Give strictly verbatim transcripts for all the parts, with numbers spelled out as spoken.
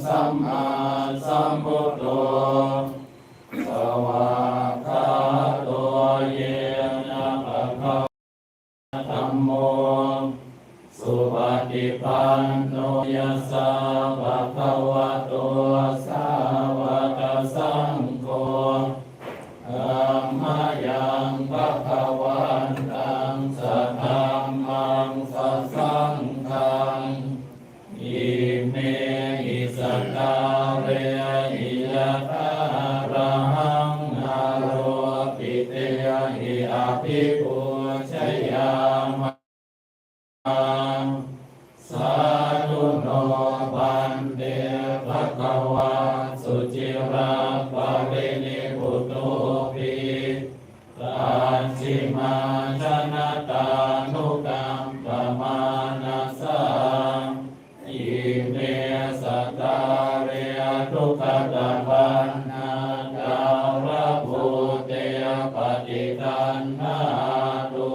sammāsambuddho, svākkhāto yena bhagavā dhammo, supaṭipanno yassa bhagavato sāvakasaṅgho, tammayaṃ bhagavantaṃ sadhammaṃ sasaṅghaṃ, imehi sakkārehi yathārahaṃ āropitehi abhipūjayāma. Sādhu no bhante bhagavā suciraparinibbutopi, pacchimājanatānukampamānasā, ime sakkāre duggatapaṇṇākārabhūte paṭiggaṇhātu,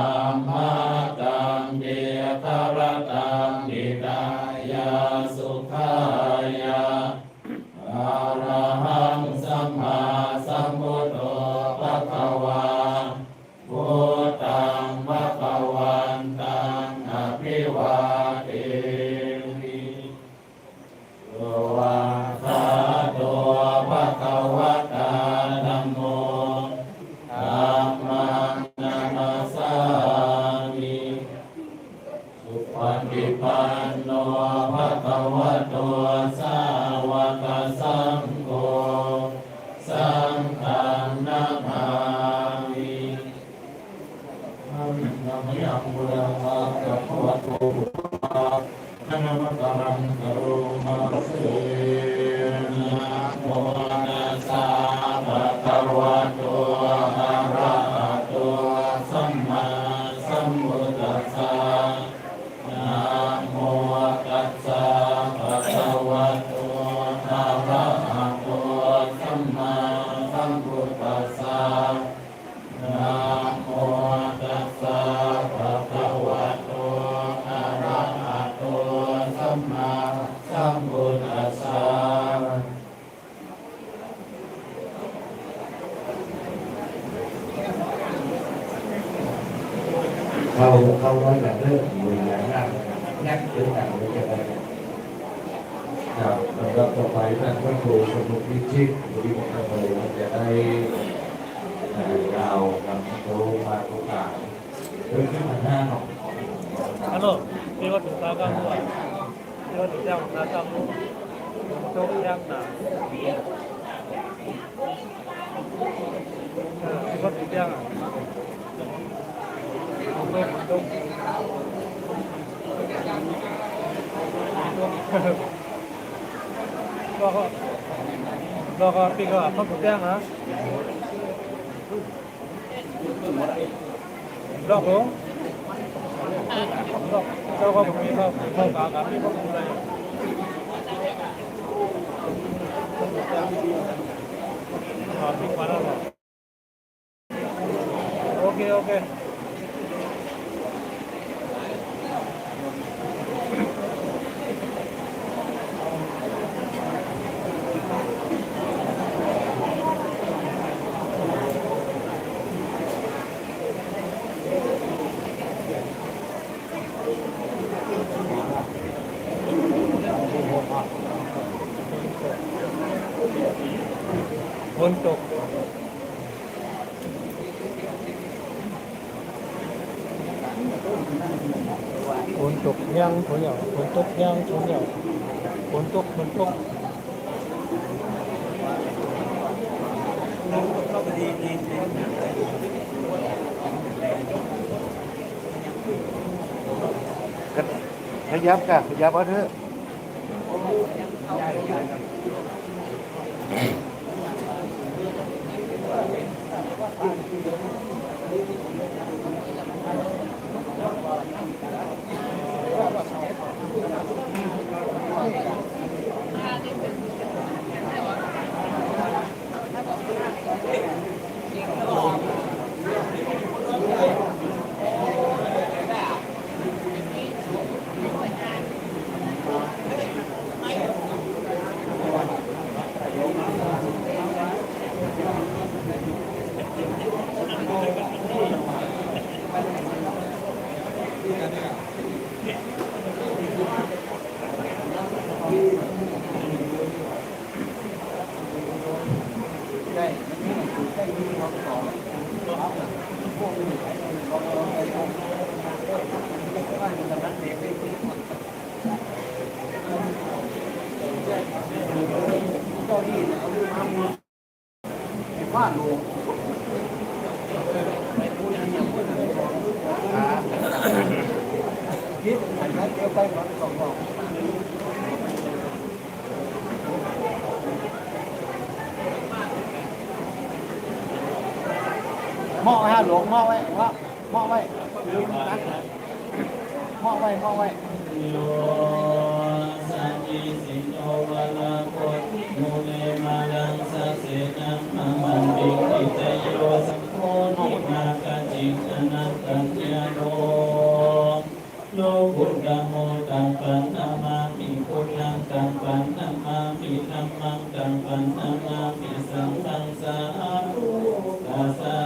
amhākaṃ dīgharattaṃ hitāya sukhāya. Arahaṃ sammāsambuddho bhagavā, buddhaṃ bhagavantaṃ abhivādemi. Svākkhāto bhagavatā dhammo, dhammaṃ namassāmi. Supaṭipanno bhagavato sāvakasaṅgho, saṅghaṃ namāmi. Mayaṃ buddhaṃ bhagavato pubbabhāganamakāraṃ karoma se. Namo tassa bhagavato arahato sammāsambuddhassa. Namo tassa bhagavato arahato sammāsambuddhassa. Namo tassa bhagavato arahato sammāsambuddhassa. เข้า เข้าร้อยหลังเลิกอยู่อย่างนั้น นักเดินหนังเลยจะได้ ครับ ลำดับต่อไปท่านพระครูสมุทรวิชิต บุริมงคล จะได้ เอ่อ กล่าวคำโต้พระโอกาส เรื่องที่มันห้าเนาะ Hello, พี่วัตถุตาก้างด้วย พี่วัตถุแจ้งตาก้างด้วย โจ๊กแจ้งหนา เออ พี่วัตถุแจ้งอ่ะ เอาเพิ่มโจ๊ก โจ๊ก รอก่อน รอก่อน พี่ก็วัตถุแจ้งนะ รอบผม รอบ เจ้าก็ผมมีข้าว ข้าวปลาครับ มีข้าวปลาอะไร อ่า พริกมาแล้วเหรอ โอเค โอเค ฝนตก ฝนตกแฮง ฝนหยัง ฝนตกแฮง ฝนหยัง ฝนตก ฝนตก ขยับค่ะ ขยับเอาเถอะ เ Mok ha, lok mok wai, mok, mok wai. Mok wai, mok wai. Yo sabbītiyo vivajjantu, mārassa vinassantu, mā te bhavatvantarāyo, sabbītiyo vivajjantu, mārassa vinassantu, mā te bhavatvantarāyo. Lokuttamo taṃ paṇamāmi buddhaṃ, taṃ paṇamāmi dhammaṃ, taṃ paṇamāmi saṅghaṃ, sādhu okāsa.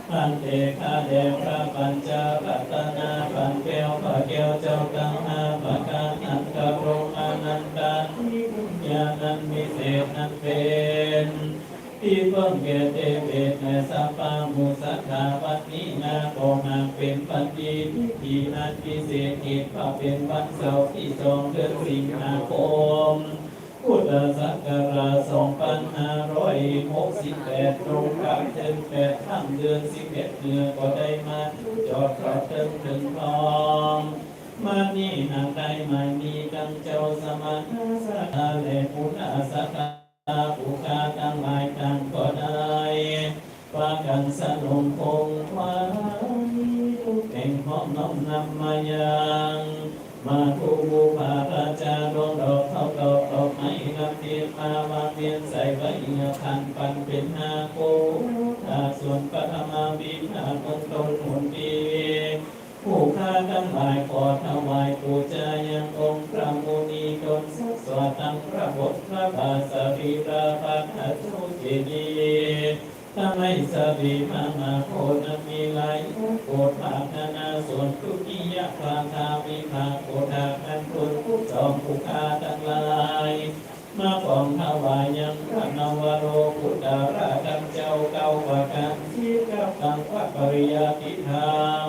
Bhante, ຂ້າແດ່ພຣະປັນຈະລັດຕະນະ ບານແກ້ວພະແກ້ວເຈົ້າທັງຫ້າປະການ ອັນກະລົງອານັນຕາທິຄຸນຍານອັນວິເສດ ອັນເປັນ ທີ່ເພິ່ງແກ່ເທວະແລະສັບພະໝູ່ສັດທາວັດນີ້ນາ ກໍຫາກເປັນວັນດີ ພິທີອັນພິເສດ ເຫດວ່າເປັນວັນເສົາທີສອງ ເດືອນສິງຫາຄົມ ພຸດທະສັກກະລາດ ສອງພັນຫ້າຮ້ອຍຫົກສິບແປດ ຕົງກັບເດືອນແປດ ຄ່ຳເດືອນສິບເອັດ ເມື່ອກໍໄດ້ມາທຸດຈອດເຂົ້າເຖິງເຖິງທອງ ມານີ້ຫາກໄດ້ໝາຍມີທັງເຈົ້າສະມະນະສັດທາ ແລະ ບຸນນະສັດທາ ຜູ້ຂ້າທັງຫຼາຍຕ່າງກໍໄດ້ພາກັນສະໜົມຄົງໄວ້ ທຸກແຫ່ງພ້ອມນ້ອມນຳມາຍັງ ມະຫາພູປາລາຊາ ດວງດອກເຂົ້າດອກດອກໄມ້ ລຳທຽນມາວາງວຽນໃສ່ໄວ້ ເຫືອຂັນປັນເປັນຫ້າໂຄຖາ ສ່ວນປະຖະມາວິດທາ ເບື້ອງຕົ້ນຫົນທີ່ ຜູ້ຂ້າທັງຫຼາຍຂໍຖວາຍປູຈາຍັງອົງພຣະມຸນີດົນສັດສວາ ທັງພຣະບົດພຣະບາດສະລີລາພັດທະເຈົ້າເຈດີ ທັງໃນສະເດມະຫາໂພດ ອັນມີຫຼາຍໂອດປາດຖະໜາ ສ່ວນທຸຕິຍະພາຄາວິພາກໂກດາກ ອັນເພິ່ນຜູ້ສອງຜູ້ຂ້າທັງຫຼາຍ ມາຂອງຖວາຍຍັງພຣະນະວະໂລກຸດຕະລະທັນເຈົ້າເກົ້າປະການ ສິບກັບຕັງຄະປະລິຍັດຕິທຳ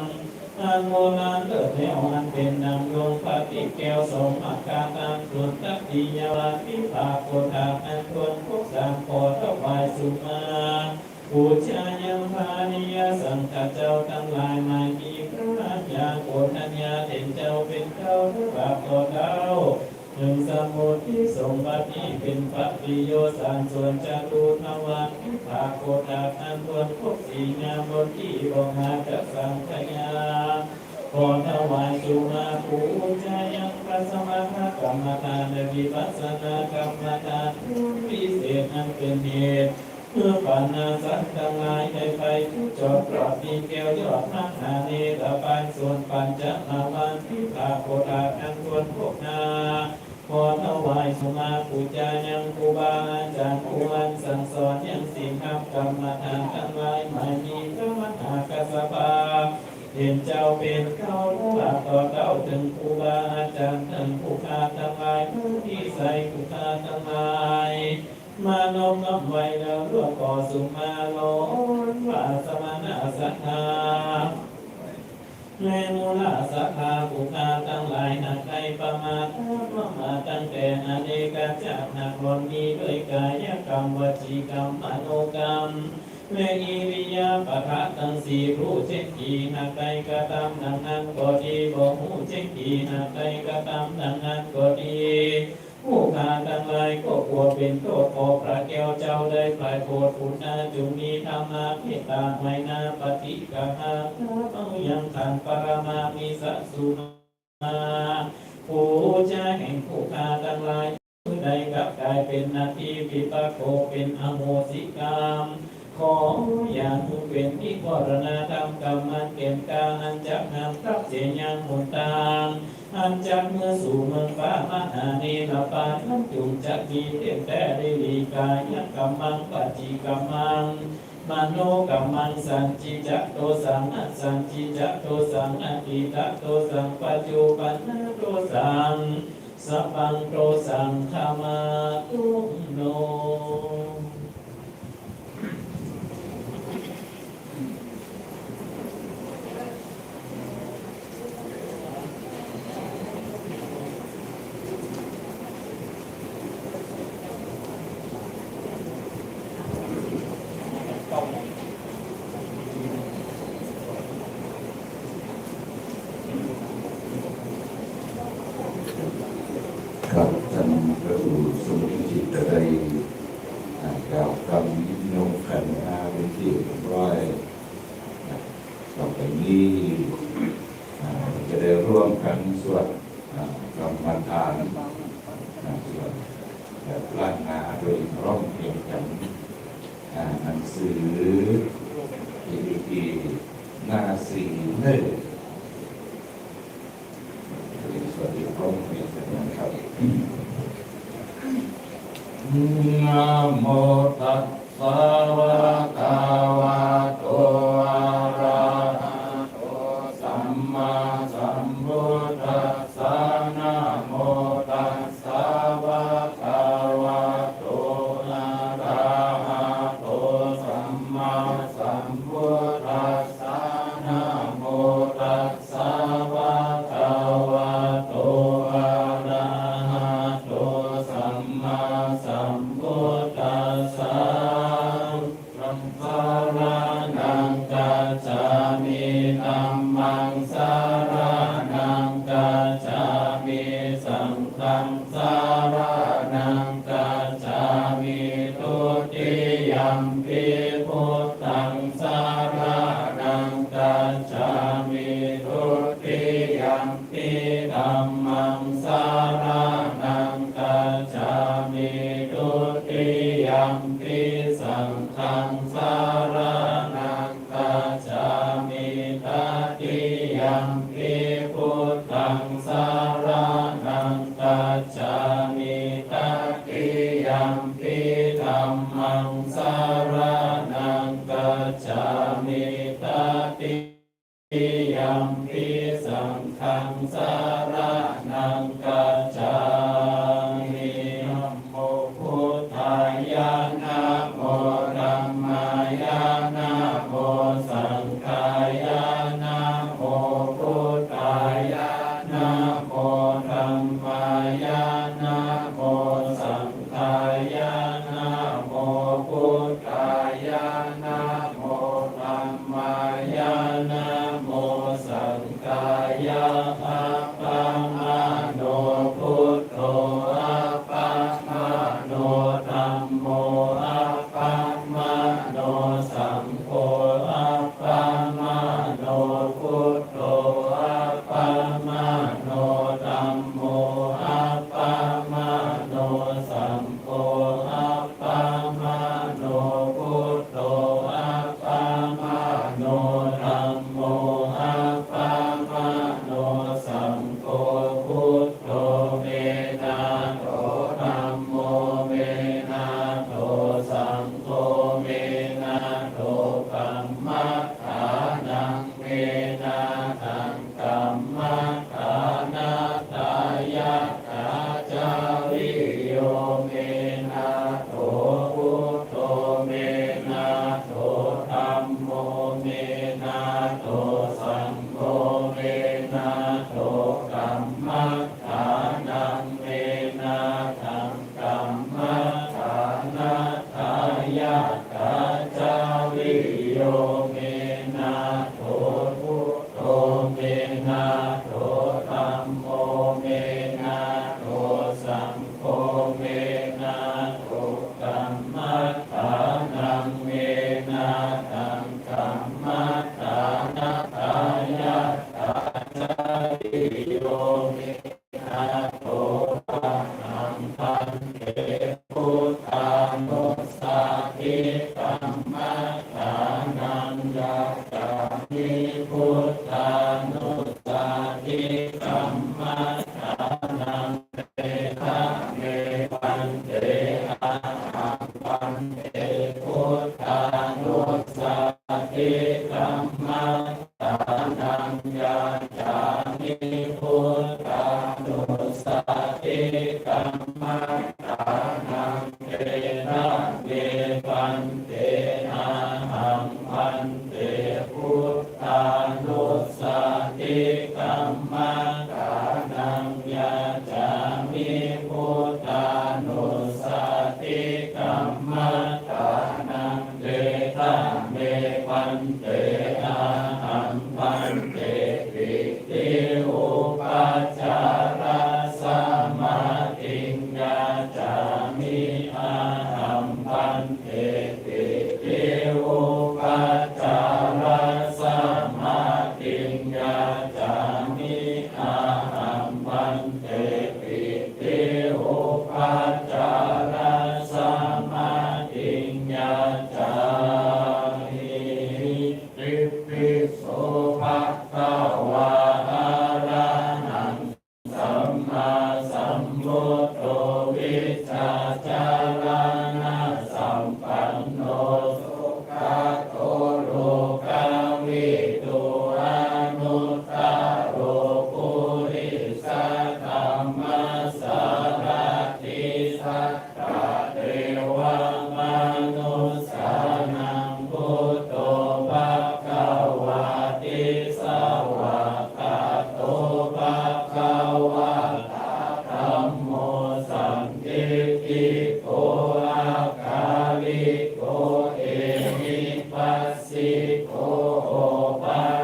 ອັນໂບລານເລີດແລ້ວ ອັນເປັນນາມດວງພະຕິແກ້ວ ສອງມະຄາທານ ສ່ວນຕະຕິຍະວາທິພາກໂກດາກ ອັນເພິ່ນຜູ້ສາມຂໍຖວາຍສຸມາ ປູຈາຍັງພະອະລິຍະສັງຄະເຈົ້າທັງຫຼາຍ ໝາຍມີພຣະອັນຍາໂກນທັນຍາ ເຫັນເຈົ້າເປັນເຈົ້າ ຖວາຍຕໍ່ເຈົ້າ ເຖິງສະມຸດທິສົມບັດນີ້ເປັນປະຕິໂຍຊານ ສ່ວນຈະຕຸທະວັດວິພາກໂກດາກ ອັນເພິ່ນຄົບສີງາມບົນທີ່ບໍ່ຫາຈັກສັງຂະຍາ ຂໍຖວາຍສຸມາ ປູຈາຍັງພຣະສະມະຖະກຳມະຖານ ແລະ ວິປັດສະນາກຳມະຖານ ຜູ້ວິເສດ ອັນເປັນເຫດ ເພື່ອປັນນາສັດທັງຫຼາຍໄດ້ໄປ ຜູ້ຈອດລອດມີແກ້ວຍອດມະຫາເນລະປານ ສ່ວນປັນຈະມາວັນວິພາກໂກດາກ ອັນເພິ່ນພົບໜ້າ ຂໍຖວາຍສຸມາ ປູຈາຍັງຄູບາອາຈານ ຜູ້ອັນສັ່ງສອນຍັງສິນທຳກຳມະຖານທັງຫຼາຍ ໝາຍມີພຣະມະຫາກັດສະປະ ເຫັນເຈົ້າເປັນເຈົ້າ ຖວາຍຕໍ່ເຈົ້າ ເຖິງຄູບາອາຈານ ເຖິງຜູ້ຂ້າທັງຫຼາຍ ຜູ້ທີ່ໃສ່ຜູ້ຂ້າທັງຫຼາຍ ມານ້ອມນ້ອມໄວ້ແລ້ວ ລວມຂໍສຸມາລົມວ່າ ສະມະນະສັດທາ ແລະ ມູລະສັດທາ ຜູ້ຂ້າທັງຫຼາຍ ຫາກໄດ້ປະມາດຕາມມາຕັ້ງແຕ່ອະເນກະຈາດ ຫາກລ້ວນມີດ້ວຍກາຍະກຳ ວະຈີກຳ ມະໂນກຳ ແລະ ອິລິຍາປະຖະທັງສີ່ ຮູ້ແຈ້ງດີ ຫາກໄດ້ກະທຳດັ່ງນັ້ນກໍດີ ບໍ່ຮູ້ແຈ້ງດີ ຫາກໄດ້ກະທຳດັ່ງນັ້ນກໍດີ ຜູ້ຂ້າທັງຫຼາຍກໍກົວເປັນໂທດ ຂໍພຣະແກ້ວເຈົ້າໄດ້ໄພໂພດ ປຸນນະ ຈົ່ງມີທຳມະເມດຕາ ໄມນາ ປະຕິກະຫາ ທຳມະຍັງຄັງ ປະລະມາມິ ສະສຸມາ ປູຈາແຫ່ງຜູ້ຂ້າທັງຫຼາຍ ຜູ້ໃດກັບກາຍເປັນນັດຖິ ວິປັດໂກເປັນອະໂຫສິກຳ ຂໍຢ່າໃຫ້ເປັນນິວະລະນະທຳ ກຳມັນເປັນກາ ອັນຈັກນຳກັບເສຍຍັງຫົນທາງ ອັນຈັກເມືອສູ່ເມືອງຟ້າມະຫາເນລະປານ ມັນຈົ່ງຈັກມີເຕັມແຕ່ ລິລິກາຍະກຳມັງ ວະຈີກຳມັງ ມະໂນກຳມັງ ສັນທິຈະໂຕສັງ ອະສັນທິຈະໂຕສັງ ອະດີຕະໂຕສັງ ປັດຈຸບັນນະໂຕສັງ sabbanto saṅghamatu no. ครับ ท่านพระครูสมุทธิจิตก็ได้ อ่า กล่าวคำนิยมขันธ์มาเป็นที่เรียบร้อย นะ ต่อไปนี้ อ่า จะได้ร่วมกันสวด อ่า กรรมฐาน อ่า สวดแบบล้านนาโดยร้องเพลงกัน อ่า หนังสือ พี พี พี หน้าสี่ เล่ม เรียนสวดพร้อมเพรียงกันนะครับ Namo tassa bhagavato arahato sammāsambuddhassa. Namo tassa bhagavato arahato sammāsambuddhassa. Namo tassa bhagavato arahato sammāsambuddhassa. Buddhaṃ saraṇaṃ gacchāmi. Dhammaṃ saraṇaṃ gacchāmi. Saṅghaṃ saraṇaṃ gacchāmi. Dutiyampi buddhaṃ saraṇaṃ gacchāmi. Dutiyampi dhammaṃ saraṇaṃ gacchāmi. Dutiyampi saṅghaṃ saraṇaṃ gacchāmi. Tatiyampi buddhaṃ saraṇaṃ gacchāmi. Tatiyampi dhammaṃ saraṇaṃ gacchāmi. Tatiyampi saṅghaṃ saraṇaṃ gacchāmi. Namo buddhāya, namo dhammāya, namo saṅghāya. Namo buddhāya, namo dhammāya, namo saṅghāya. Namo buddhāya, namo dhammāya, namo saṅghāya. Appamāṇo buddho, appamāṇo dhammo, appamāṇo saṅgho, appamāṇo buddho, appamāṇo dhammo, appamāṇo saṅgho, appamāṇo buddho, appamāṇo dhammo, appamāṇo saṅgho. Buddho me nātho, dhammo me nātho, saṅgho me nātho. Kammaṭṭhānaṃ me nāthaṃ, kammaṭṭhānatthāya. Ācariyo me nātho, buddho me nātho, dhammo me nātho, saṅgho me nātho. Kammaṭṭhānaṃ me nāthaṃ, kammaṭṭhānatthāya. Ācariyo me nātho, buddho me nātho, dhammo me nātho, saṅgho me nātho. Kammaṭṭhānaṃ me nāthaṃ, kammaṭṭhānatthāya. Ācariyo me nātho. Ahaṃ bhante buddhānussati kammaṭṭhānaṃ yācāmi. Buddhānussati kammaṭṭhānaṃ, etha me kammaṭṭhānaṃ. Etha me bhante, ahaṃ bhante buddhānussatikammaṭṭhānaṃ yācāmi, buddhānussati kammaṭṭhānaṃ. Etha me bhante, ahaṃ bhante pīti upacārasamādiṃ yācāmi, ahaṃ bhante pīti upacārasamādiṃ yācāmi, ahaṃ bhante pīti upacārasamādiṃ yācāmi. Itipi so bhagavā arahaṃ sammāsambuddho vijjācaraṇasampanno sugato lokavidū anuttaro purisadammasārathi satthā devamanussānaṃ buddho bhagavāti. Svākkhāto bhagavatā dhammo sandiṭṭhiko akāliko ehipassiko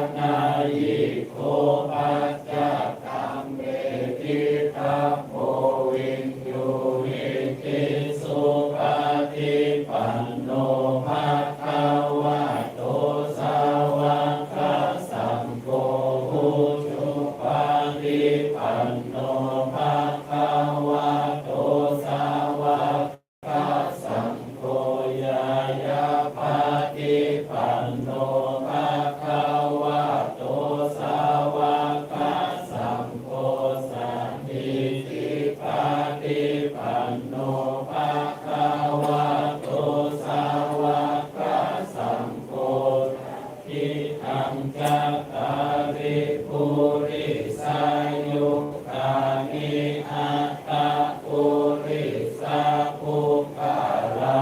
opanayiko paccattaṃ veditabbo viññūhīti. Supaṭipanno bhagavato sāvakasaṅgho, ujupaṭipanno bhagavato sāvakasaṅgho, ñāyapaṭipanno bhagavato sāvakasaṅgho, sāmīcipaṭipanno bhagavato sāvakasaṅgho, idaṃ cattāri purisayugāni aṭṭha purisapuggalā,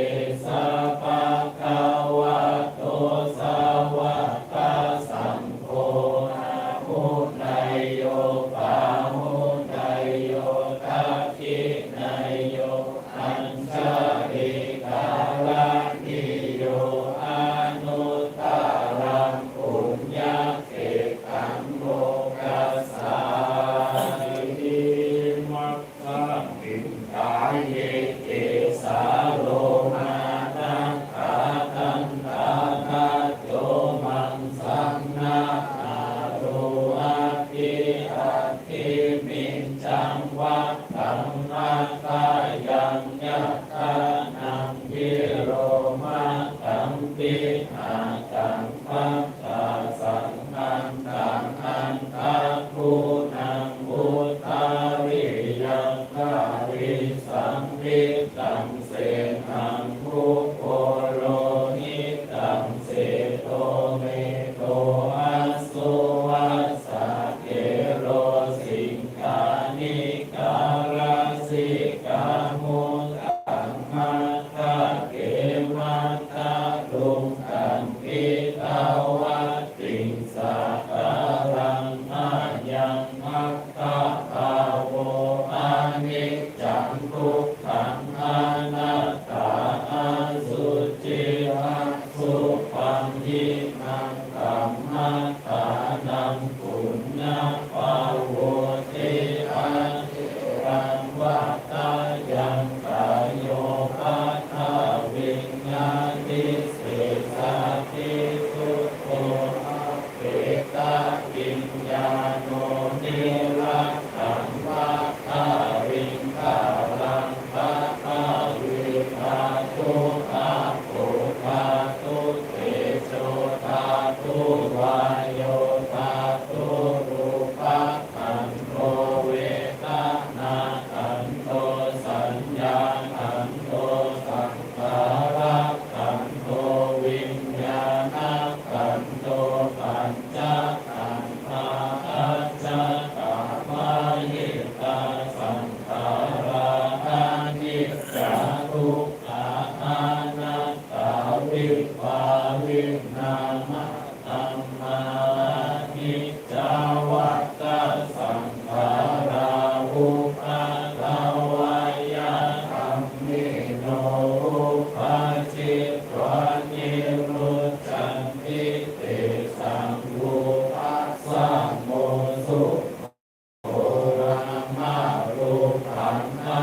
esa bhagavato sāvakasaṅgho, āhuneyyo pāhuneyyo dakkhiṇeyyo añjalikaraṇīyo anuttaraṃ puññakkhettaṃ lokassāti. Imasmiṃ kāye kesā lomā nakhā dantā taco maṃsaṃ nahārū aṭṭhī aṭṭhimiñjaṃ vatthaṃ atthayaṃ yathānaṃ vilomataṃ pihataṃ patthasaṃ antaṃ antagūṇaṃ udariyaṃ baliṃ saṃvittaṃ senaṃ ubho lohitaṃ sedo medo assū vassakhelo siṅghāṇikā lasikā mudaṃ matthake matthaluṅganti tavattiṃsākāraṃ ayaṃ matthabhāvo aniccaṃ dukkhaṃ anā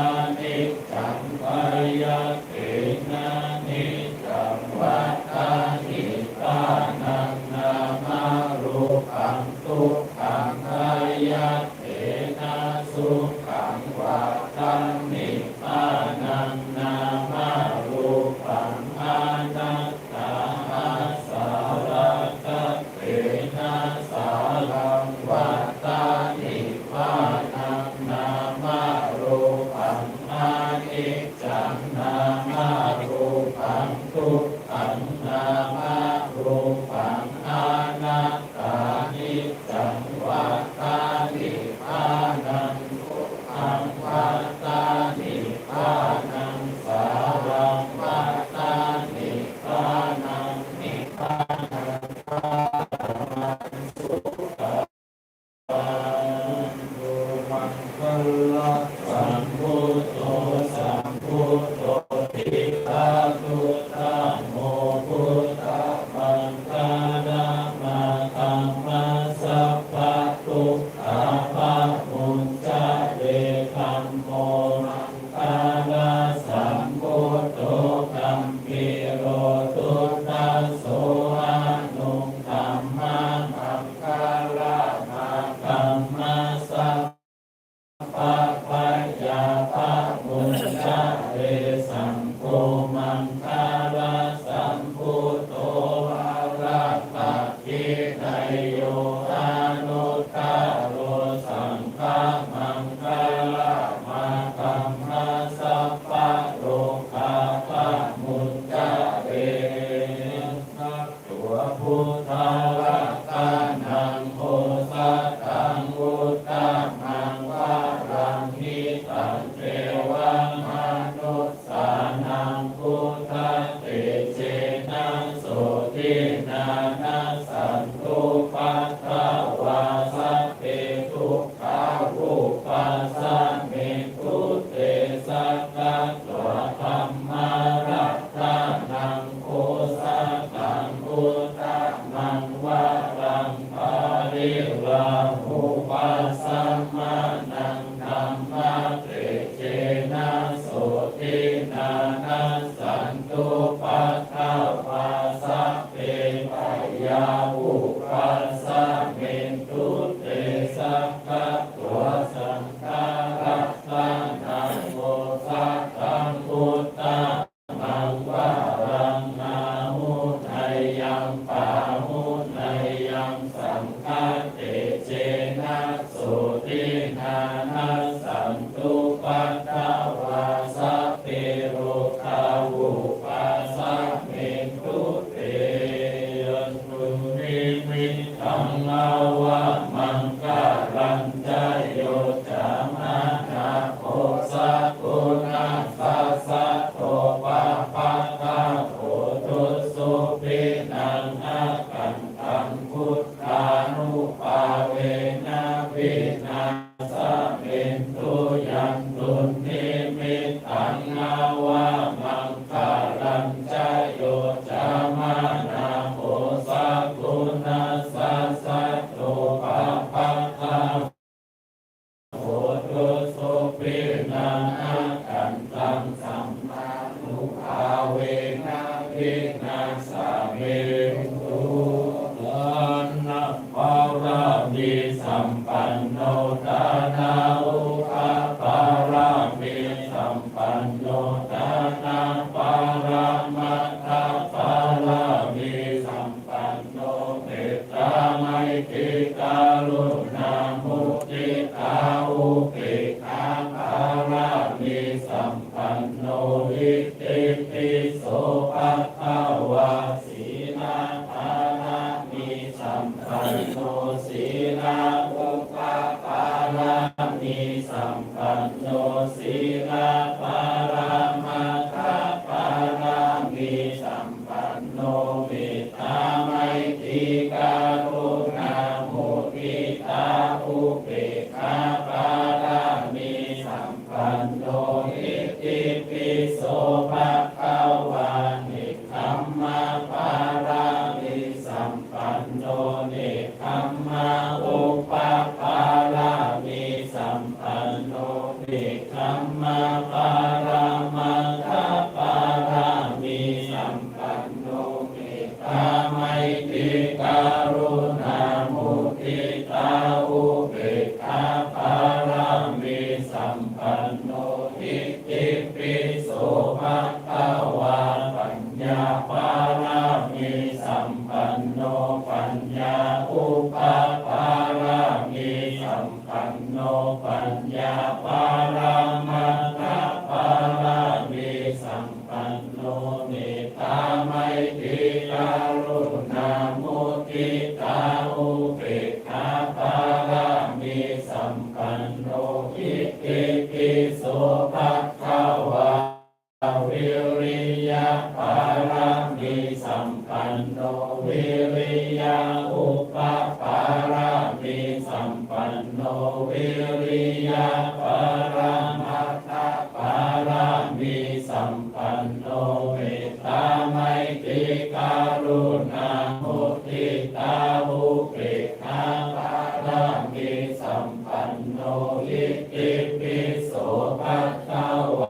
aniccaṃ, āyatena niccaṃ, vattanītānaṃ nāmarūpaṃ dukkhaṃ, āyatena sukhaṃ, vattanītānaṃ nāmarūpaṃ anattā, āsarakkhatena saraṃ, vattanītānaṃ nāmarūpaṃ aniccaṃ, nāmarūpaṃ dukkhaṃ, nāmarūpaṃ anattā, niccaṃ, vattanītānaṃ dukkhaṃ, vattanītānaṃ saraṃ, vattanītānaṃ nibbānaṃ paṭhamaṃ sukhaṃ. Maṅgalamaṅgalasambuddho, sambuddho dhīrattamo, buddhamaṅgalamāgamma sabbadukkha pamuñcare. Dhammo maṅgalasambuddho, gambhīro duṭṭhaso, anuttamo maṅgalamāgamma sabbabhayā pamuñcare. Saṅgho maṅgalasambuddho, varaṇā kkhiṇeyyo anuttaro, saṅghamaṅgalamāgamma sabbarogā pamuñcare. Buddharatanaṃ osathaṃ uttamaṃ varaṃ, hitaṃ devamanu ssānaṃ, buddhatejena sotthinā nassantupaddavā. Sabbe dukkhā vūpasamentu te, sakkatvā dhammaratanaṃ osathaṃ uttamaṃ varaṃ, pariḷāhūpasamanaṃ dhammatejena sotthinā nassantupaddavā. Sabbe bhayā vūpasamentu te, sakkatvā saṅgharatanaṃ osathaṃ uttamaṃ varaṃ, āhuneyyaṃ pāhuneyyaṃ saṅghatejena sotthinā nassantupaddavā. Sabbe rogā vūpasamentu te. Dunnimittaṃ avamaṅgalañca, yo cāmanāpo sakuṇassa saddo, pāpaggaho dussupinaṃ akantaṃ, buddhānubhāvena vināsamentu. Yandunnimittaṃ avamaṅgalañca, yo cāmanāpo sakuṇassa saddo, pāpaggaho dussupinaṃ akantaṃ, sammānubhāvena vināsamentu. Dānapāramī sampanno, dānāupapāramī sampanno, dānaparamatthapāramī sampanno, mettā maitrī karuṇā muditā upekkhā pāramī sampanno, itipi so bhagavā. Sīla pāramī sampanno, sīla upapāramī sampanno, sīla paramattha pāramī sampanno, mettā maitrī karuṇā muditā upekkhā pāramī sampanno, itipi so bhagavā. Nekkhamma pāramī sampanno, nekkhamma upapāramī sampanno, nekkhamma paramattha pāramī sampanno, mettā maitrī karuṇā muditā upekkhā pāramī sampanno, itipi so bhagavā. Paññā pāramī sampanno, paññā upapāramī sampanno, paññā paramattha pāramī sampanno, mettā maitrī karuṇā muditā upekkhā pāramī sampanno, itipi so bhagavā. Viriya pāramī sampanno, viriya upapāramī sampanno, viriya paramattha pāramī sampanno, mettā maitrī karuṇā muditā upekkhā pāramī sampanno, itipi so bhagavā.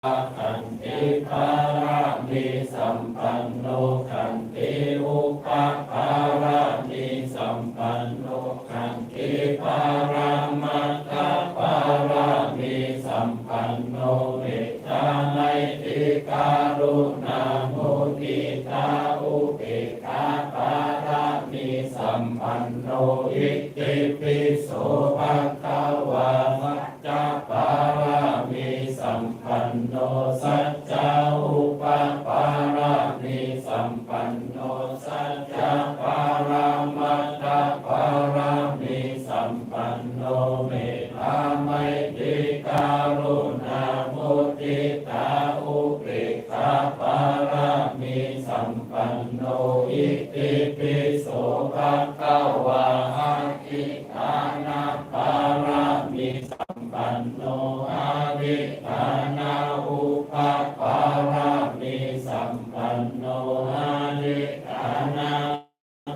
Khanti pāramī sampanno, khanti upapāramī sampanno, khanti paramattha pāramī sampanno, mettā maitrī karuṇā muditā upekkhā pāramī sampanno, itipi so bhagavā. Sacca pāramī sampanno, sacca upapāramī sampanno, sacca paramattha pāramī sampanno, mettā maitrī karuṇā muditā upekkhā pāramī sampanno, itipi so bhagavā. Adhiṭṭhāna pāramī sampanno, adhiṭṭhāna upapāramī sampanno, adhiṭṭhāna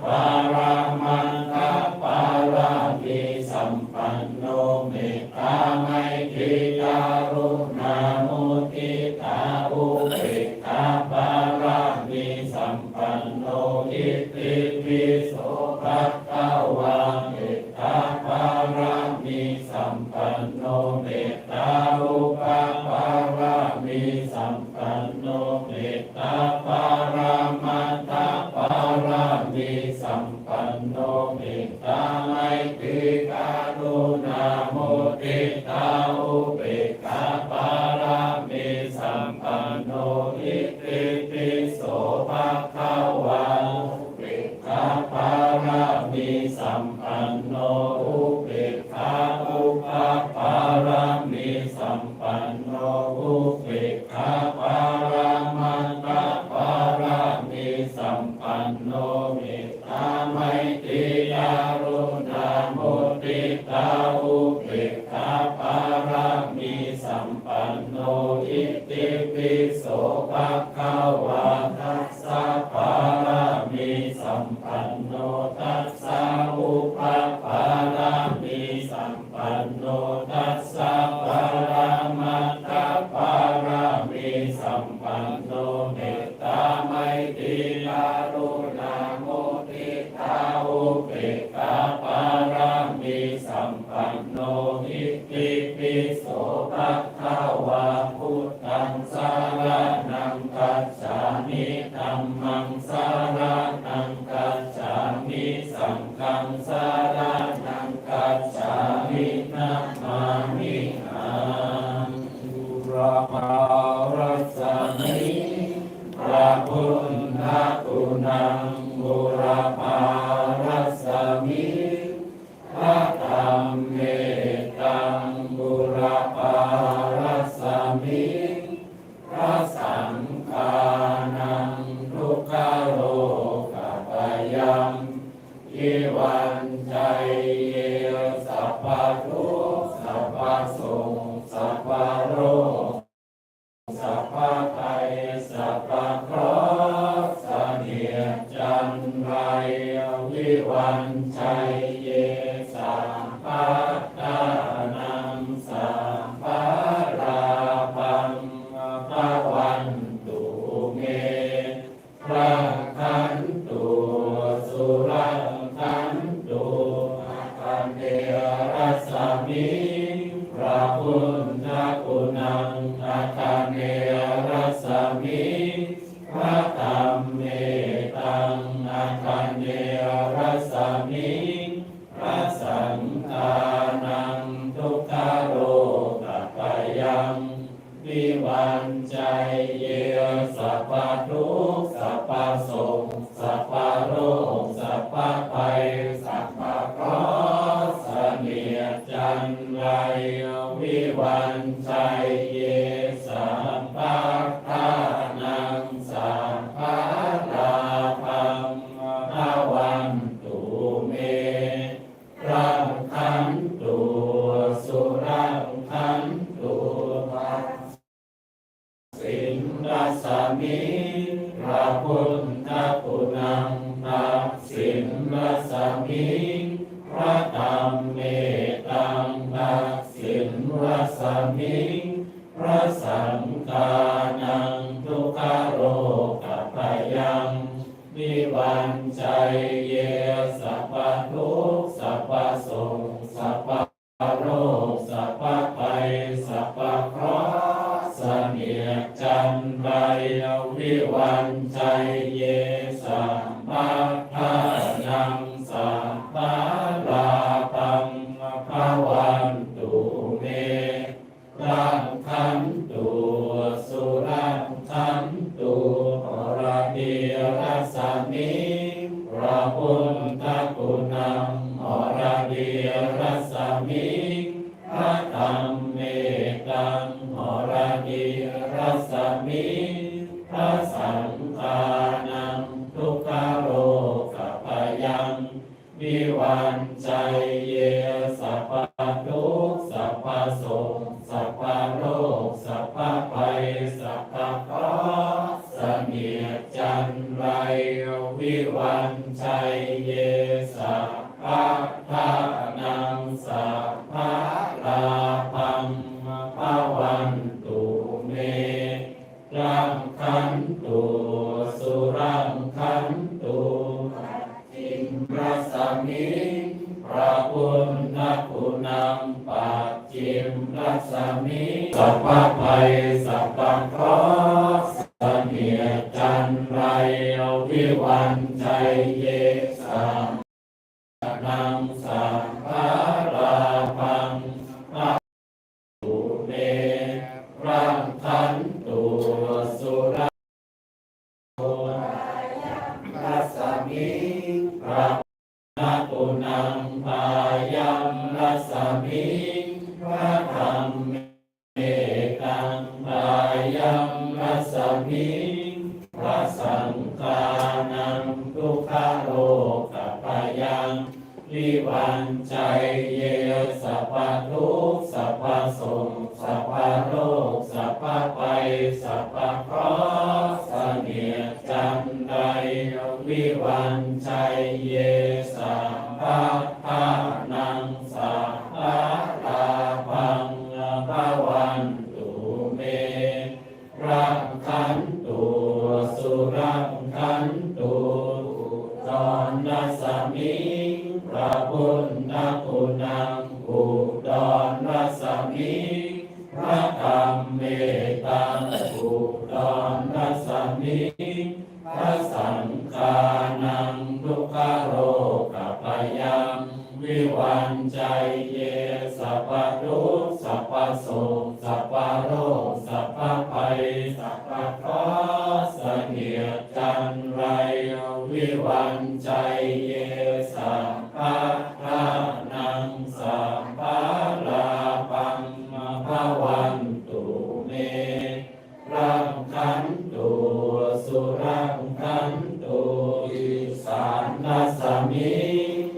paramattha pāramī sampanno, mettā maitrī karuṇā muditā upekkhā pāramī sampanno, itipi so bhagavā. Mettā pāramī sampanno, mettā upapāramī sampanno, mettā paramattha pāramī sampanno, mettā maitrī karuṇā muditā upekkhā pāramī sampanno, itipi so bhagavā. Upekkhā pāramī sampanno, upekkhā upapāramī sampanno, upekkhā paramattha pāramī sampanno, mettā maitrī karuṇā muditā upekkhā pāramī sampanno, itipi so bhagavā. Dasa pāramī sampanno, dasa upapāramī sampanno, dasa paramattha pāramī sampanno, mettā maitrī karuṇā muditā upekkhā pāramī sampanno, itipi so bhagavā. Buddhaṃ saraṇaṃ gacchāmi. taṃ āganerasmiṃ, bhadametaṃ āganerasmiṃ, bhasaṅgānaṃ dukkharogabhayaṃ vivañjaye, sabbadukkha sabbasoka sabbaroga sabbabhaya sabba เคราะห์ เสนียดจัญไร vivañjaye, sabbadhanaṃ sabbalābhaṃ bhavantu me, rakkhantu surakkhantu. สินรัศมี พระพุทธคุณัง ทักษิณรัศมี พระธรรมเมตัง ทักษิณรัศมี พระสังฆานัง ทุกขโรคภัยัง vivañjaye, sabbadukkha sabbasoka sabba โรค สัพพภัย สัพพเคราะห์ เสนียดจัญไร vivañjaye, sabbadhanaṃ sabbalābhaṃ bhavantu me, rakkhantu surakkhantu. อรดีรัศมี พระพุทธคุณัง อรดีรัศมี พระธรรมเมตัง อรดีรัศมี พระสังฆานัง ทุกขโรคภัยัง vivañjaye, sabbadukkha sabbasoka sabbaroga sabbabhaya sabba เคราะห์ เสนียดจัญไร vivañjaye, sabbadhanaṃ sabbalābhaṃ bhavantu me, rakkhantu surakkhantu. ปัจฉิมรัศมี พระพุทธคุณัง ปัจฉิมรัศมี สัพพภัย สัพพเคราะห์ เสนียดจัญไร vivañjaye, sabbadhanaṃ sabbalābhaṃ bhavantu me, rakkhantu surakkhantu. รัศมี พระพุทธคุณัง พายังรัศมี พระธรรมเมตัง พายังรัศมี พระสังฆานัง ทุกขโรคภัยัง vivañjaye, sabbadukkha sabbasoka sabbaroga sabbabhaya sabba เคราะห์ เสนียดจัญไร vivañjaye, sabbadhanaṃ sabbalābhaṃ bhavantu me, rakkhantu surakkhantu. อุดรรัศมี พระพุทธคุณัง อุดรรัศมี พระธรรมเมตัง อุดรรัศมี พระสังฆานัง ทุกขโรคภัยัง vivañjaye, sabbadukkha sabbasoka sabbaroga sabbabhaya sabba เคราะห์ เสนียดจัญไร vivañjaye, sabbadhanaṃ sabbalābhaṃ bhavantu me, rakkhantu surakkhantu. อีสานรัศมี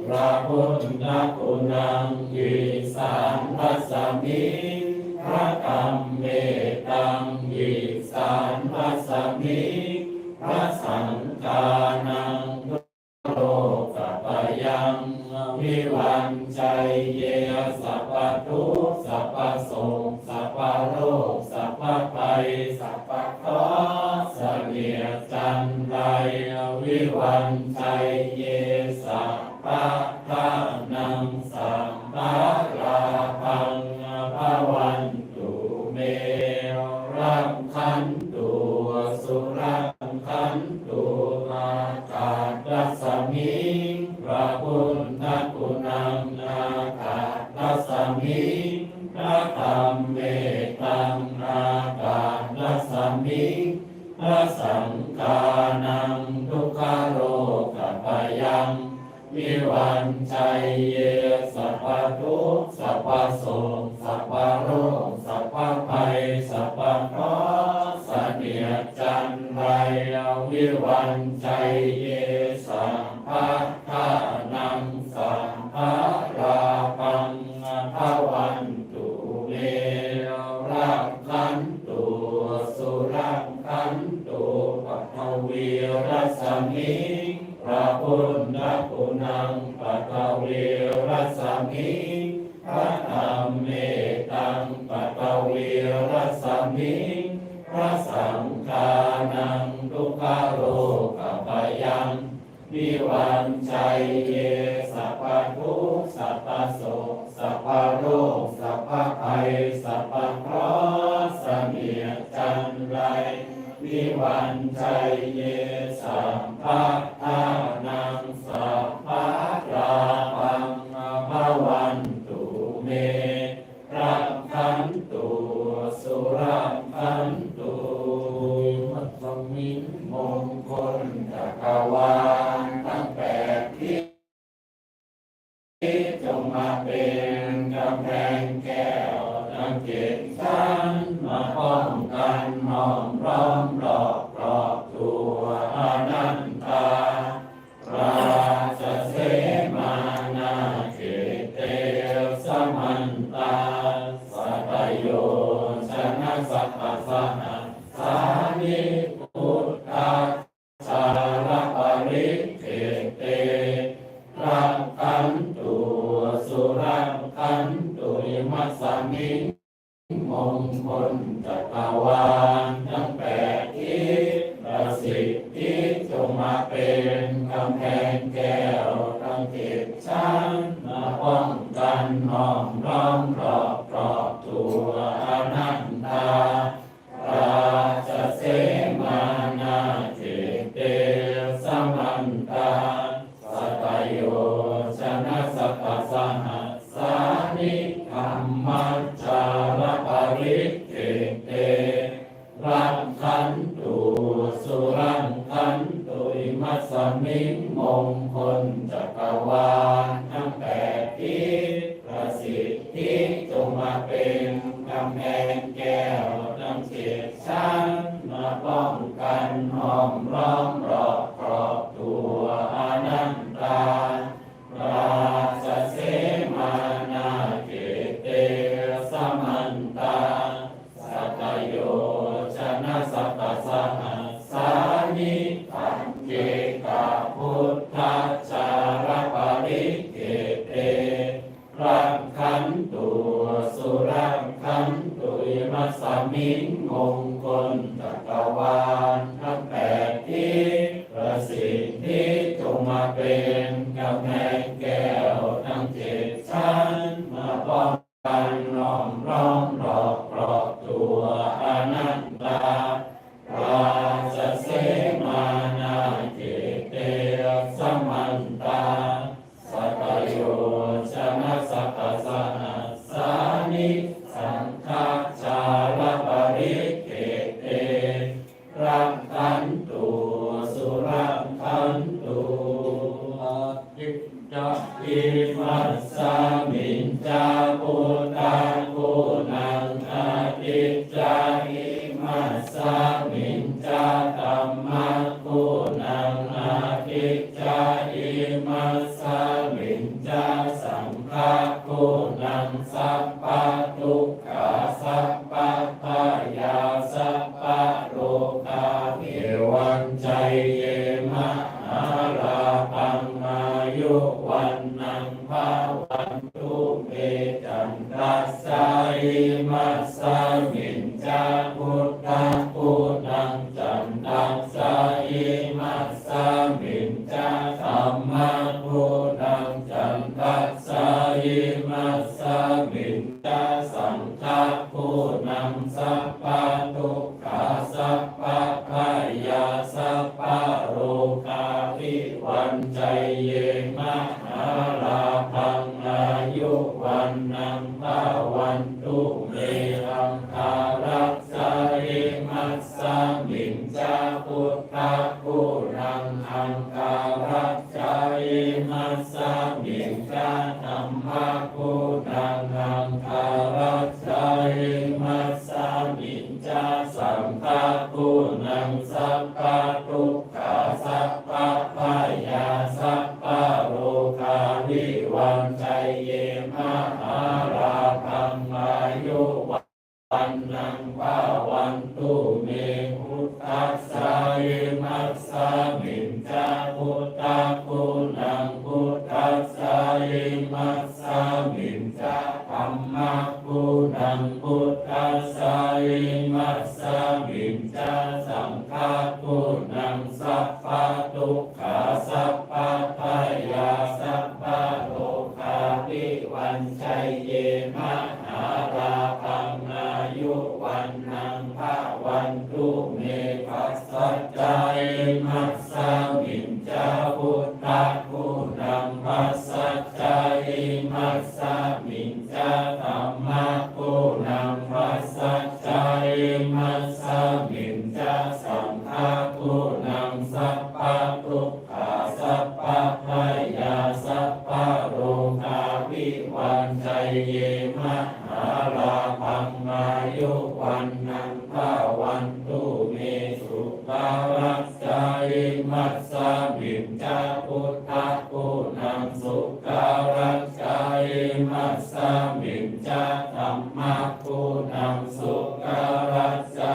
พระพุทธคุณัง อีสานรัศมี พระธรรมเมตัง อีสานรัศมี พระสังฆานัง โรคภัยัง vivañjaye, sabbadukkha sabbasoka sabbaroga sabbabhaya sabba เคราะห์ เสนียดจัญไร vivañjaye, sabbadhanaṃ sabbalābhaṃ bhavantu me, rakkhantu surakkhantu. Ākāsarasmiṃ puravaruṇaṃ ākāsarasmiṃ, pradhammetaṃ ākāsarasmiṃ, prasaṅgānaṃ dukkharogabhayaṃ vivañjaye, sabbadukkha sabbasoka sabbaroga sabbabhaya sabba เคราะห์ เสนียดจัญไร vivañjaye, sabbadhanaṃ sabbalābhaṃ bhavantu me. Rakkhantu surakkhantu. Pathavīrasmiṃ puravaruṇaṃ pathavīrasmiṃ, pradhammetaṃ pathavīrasmiṃ, prasaṅgānaṃ dukkharogabhayaṃ vivañjaye, sabbadukkha sabbasoka sabbaroga sabbabhaya sabba เคราะห์ เสนียดจัญไร vivañjaye, sabbadhanaṃ sabbalābhaṃ bhavantu me. Rakkhantu surakkhantu. Imasmiṃ มงคลจักรวาลทั้งแปดทิศ จงมาเป็นกำแพงแก้วทั้งเจ็ดชั้น มาป้องกันห้อมล้อมรอบครอบตัวอนันตา Rājasevānā cete samantā satayojanasatasahassāni buddhajālaparikkhette rakkhantu surakkhantu. Imasmiṃ มงคลจักรวาลทั้งแปดทิศ ประสิทธิจงมาเป็นกำแพงแก้วทั้งเจ็ดชั้น มาป้องกันห้อมล้อมรอบครอบตัวอนันตา Rājasevānā cete samantā satayojanasatasahassāni dhammajālaparikkhette rakkhantu surakkhantu. Imasmiṃ มงคลจักรวาลทั้งแปดทิศ ประสิทธิจงมาเป็นกำแพงแก้วทั้งเจ็ดชั้น มาป้องกันห้อมล้อมรอบครอบตัวอนันตา Rājasevānā cete samantā satayojanasatasahassāni dhammacakkabuddhajālaparikkhette rakkhantu surakkhantu. Imasmiṃ มงคลจักรวาลทั้งแปดทิศ ประสิทธิจงมาเป็นกำแพงแก้วทั้งเจ็ดชั้น มาป้องกันห้อมล้อมรอบครอบตัวอนันตา Rājasevānā cete samantā satayojanasatasahassāni saṅghajālaparikkhette rakkhantu surakkhantu. Ādicca imasmiñca buddhaguṇaṃ, ādicca imasmiñca dhammaguṇaṃ, ādicca imasmiñca saṅghaguṇaṃ, sabbadukkhā sabbabhayā sabbarogā vivañjaye, mahālābhaṃ āyu vaṇṇaṃ bhavantu me. Candassa imasmiñca buddhaguṇaṃ, candassa imasmiñca dhammaguṇaṃ, candassa imasmiñca saṅghaguṇaṃ, sab sabbadukkhā sabbabhayā sabbarogā vivañjaye mahālābhaṃ āyu vaṇṇaṃ bhavantu me. Aṅgārajjhā imasmiñca buddhaguṇaṃ, aṅgārajjhā imasmiñca dhammaguṇaṃ, aṅgārajjhā imasmiñca saṅghaguṇaṃ, sabbadukkhā sabbabhayā sabbarogā vivañjaye mahālābhaṃ āyu vaṇṇaṃ bhavantu me. Buddhajjhā imasmiñca buddhaguṇaṃ, buddhajjhā imasmiñca dhammaguṇaṃ, buddhajjhā imasmiñca saṅghaguṇaṃ, sabbadukkhā sabbabhayā sabbarogā vivañjaye mahālābhaṃ āyu vaṇṇaṃ bhavantu me. Passajjā imasmiñca buddhaguṇaṃ, passajjā imasmiñca dhammaguṇaṃ, passajjā imasmiñca saṅghaguṇaṃ, sabbadukkhā sabbabhayā sabbarogā vivañjaye mahālābhaṃ āyu vaṇṇaṃ bhavantu me. Sukkārajjhā imasmiñca buddhaguṇaṃ, sukkārajjhā imasmiñca dhammaguṇaṃ, sukkārajjhā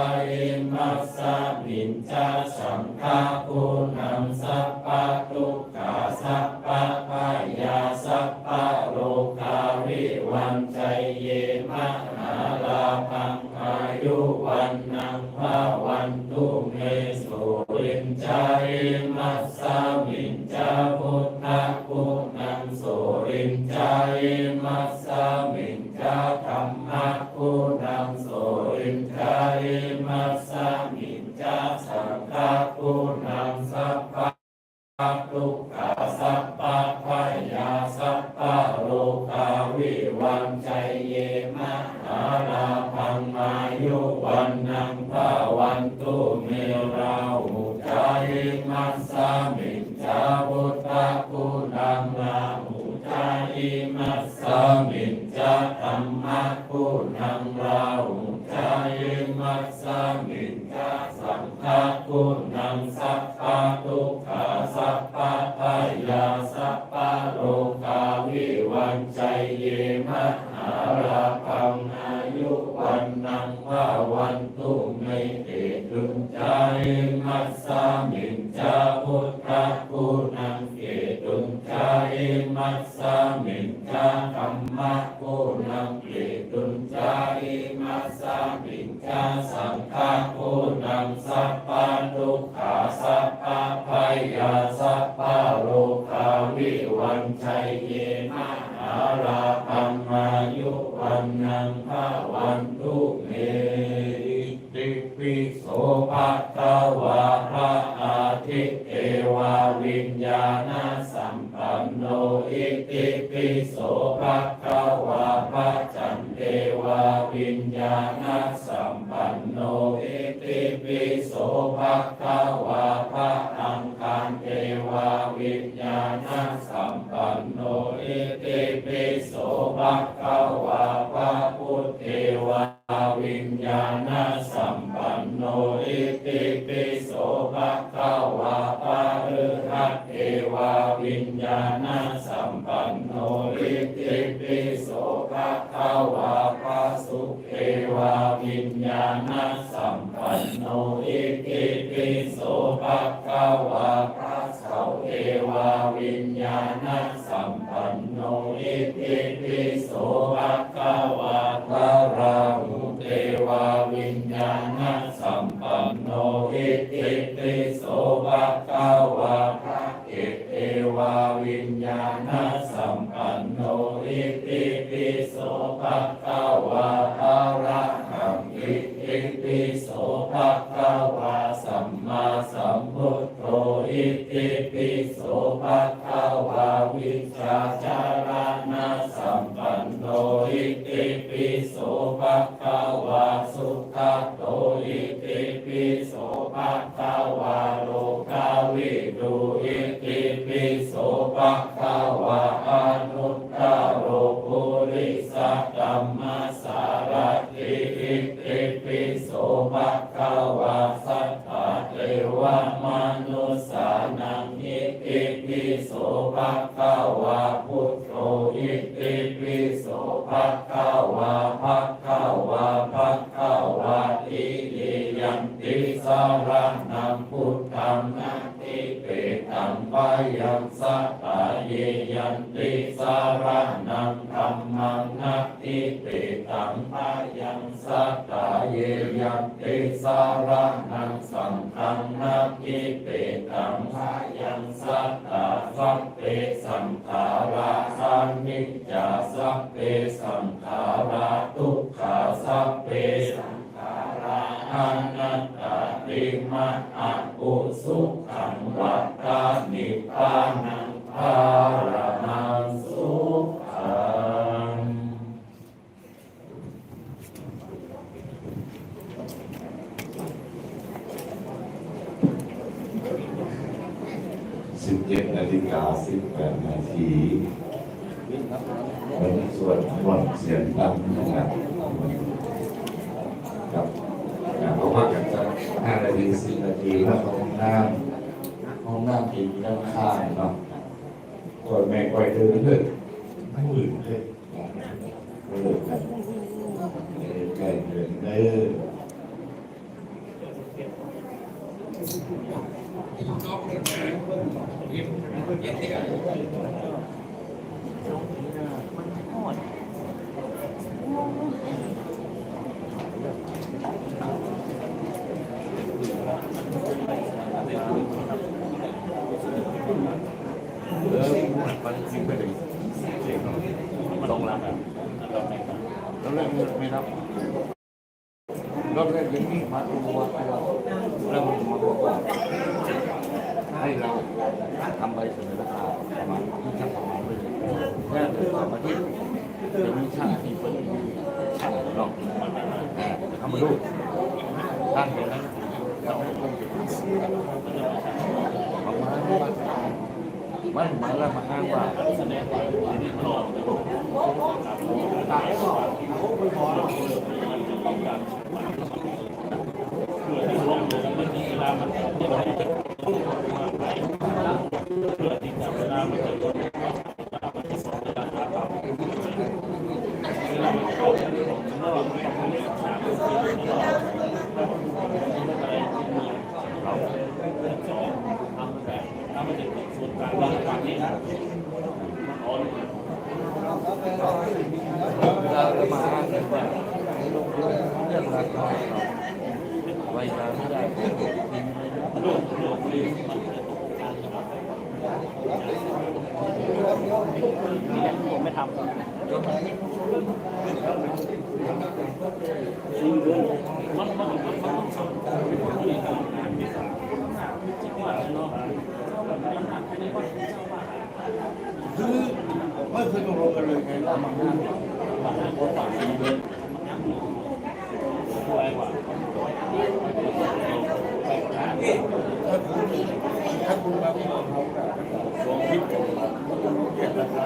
imasmiñca saṅghaguṇaṃ, sabbadukkhā sabbabhayā sabbarogā vivañjaye mahālābhaṃ āyu vaṇṇaṃ bhavantu me. Suriñjā imasmiñca buddhaguṇaṃ, suriñjā imasmiñca dhammaguṇaṃ, suriñjā imasmiñca saṅghaguṇaṃ, sabba dukkhā sabbabhayā sabbarogā vivañjaye mahālābhaṃ āyu vaṇṇaṃ bhavantu me. Rāhujā imasmiñca buddhaguṇaṃ, rāhujā imasmiñca dhammaguṇaṃ, rāhujā imasmiñca saṅghaguṇaṃ, sabbadukkhā sabbabhayā sabbarogā vivañjaye mahālābhaṃ āyu vaṇṇaṃ bhavantu me. Ketuñca imasmiñca buddhaguṇaṃ, ketuñca imasmiñca dhammaguṇaṃ, ketuñca imasmiñca saṅghaguṇaṃ, sabba dukkhā sabbabhayā sabbarogā vivañjaye mahālābhaṃ āyu vaṇṇaṃ bhavantu me. Itipi so bhagavā pahādidevā viññāṇasampanno, itipi so bhagavā paccandevaviññāṇa sampanno, itipi so bhagavā pahangkhandevā viññāṇasampanno, itipi so bhagavā pahuddevā viññāṇasampanno, itipi so bhagavā paruhaddevā viññāṇasampanno, itipi so bhagavā pasu devā viññāṇasampanno, itipi so bhagavā passaudevā viññāṇasampanno, itipi so bhagavā parāhudevā viññāṇasampanno, itipi so bhagavā devā viññāṇasampanno, itipi so bhagavā arahaṃ iti Itipi so bhagavā sammāsambuddho. Itipi so bhagavā vijjācaraṇasampanno. Itipi so bhagavā sugato. Itipi so bhagavā lokavidū. Itipi so bhagavā anuttaro purisadammasārathi. Itipi so bhagavā satthā devamanussānaṃ. Itipi so bhagavā buddho. Itipi so bhagavā bhagavā bhagavāti. Yadidaṃ saraṇaṃ buddhaṃ, natthi petāṃ bhayaṃ satthā. Yadidaṃ saraṇaṃ dhammaṃ, natthi petāṃ bhayaṃ satthā. Yadidaṃ saraṇaṃ saṅghaṃ, natthi petāṃ bhayaṃ satthā. Sabbe saṅkhārā aniccā, sabbe saṅkhārā dukkhā, sabbe saṅkhārā anattāti. Mā hu sukhaṃ vata nibbānaṃ paraṃ sukhaṃ. สิบเจ็ดนาฬิกาสิบแปดนาที วันนี้สวดมนต์เสียงดังนะครับ ครับ ครับ เอาพักกันสักห้านาที สิบนาที แล้วเข้าห้องน้ำ ห้องน้ำจะอยู่ด้านข้างเนาะ ก่อนแม่ก่อยเดินเถอะ ไม่หมื่นเลย เออ ครับ เออ ใกล้เดินเด้อ รอบแรกยังมีมาตัวตัวแล้วมันมาบอกว่าให้เราทำใบเสนอราคาประมาณที่จะประมาณนี้แค่เดือนสองอาทิตย์จะมีช่างที่เปิดอยู่ช่างหลอกอ่าทำมาดูท่านเดียวนั้นเราไม่คงจะประมาณว่า มันมาแล้วมาอ้างว่า ผมไม่ทำ คือไม่เคยตกลงกันเลยไง เรามาห้าม ถ้าคุณ ถ้าคุณมาบอกเรา สองทิศ เรียกราคา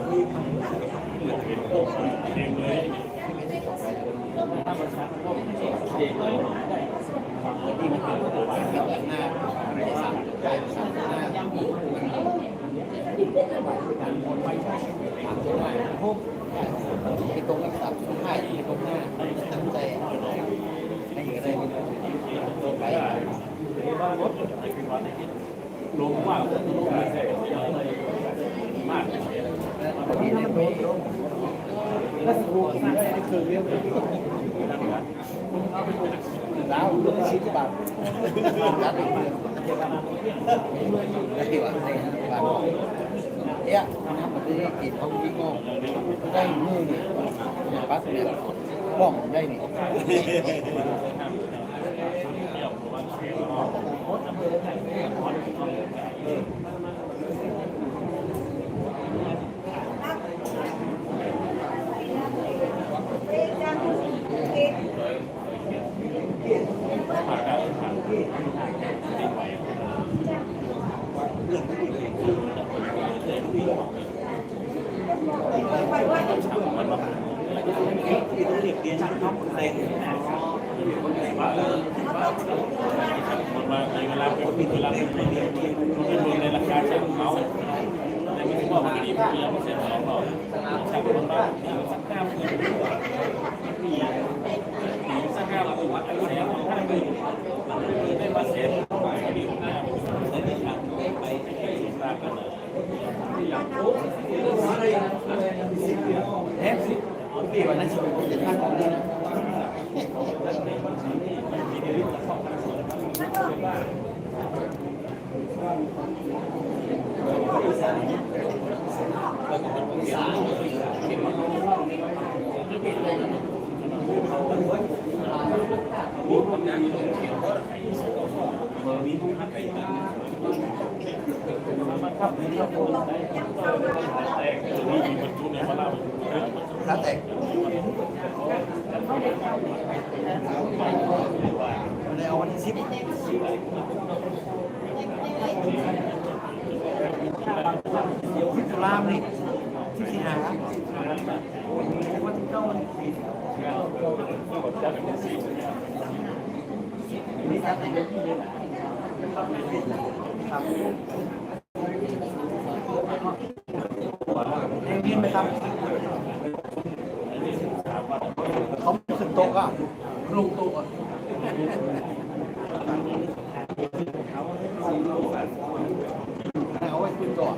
ที่ตรงกับสามสิบห้าที่ตรงหน้าตั้งใจให้อะไรไป ลงว่าลงไม่ใช่มากแล้วสรุปได้คือเรื่อง ดาวลงสิบบาท ได้ดีกว่าได้ห้าบาท เนี่ย น้ำมันได้กินเขาวิโก้ได้มือนี่ ปัดเนี่ย บ้องได้นี่ แล้วแต่ ในเอาวันที่สิบ สิบตุลานี่ สิบสี่ หา วันที่เก้า วันที่สิบ ครับ เรียนบินไปครับ เขาไม่ขึ้นโต๊ะก็ลงโต๊ะอะ เอาไว้ขึ้นก่อน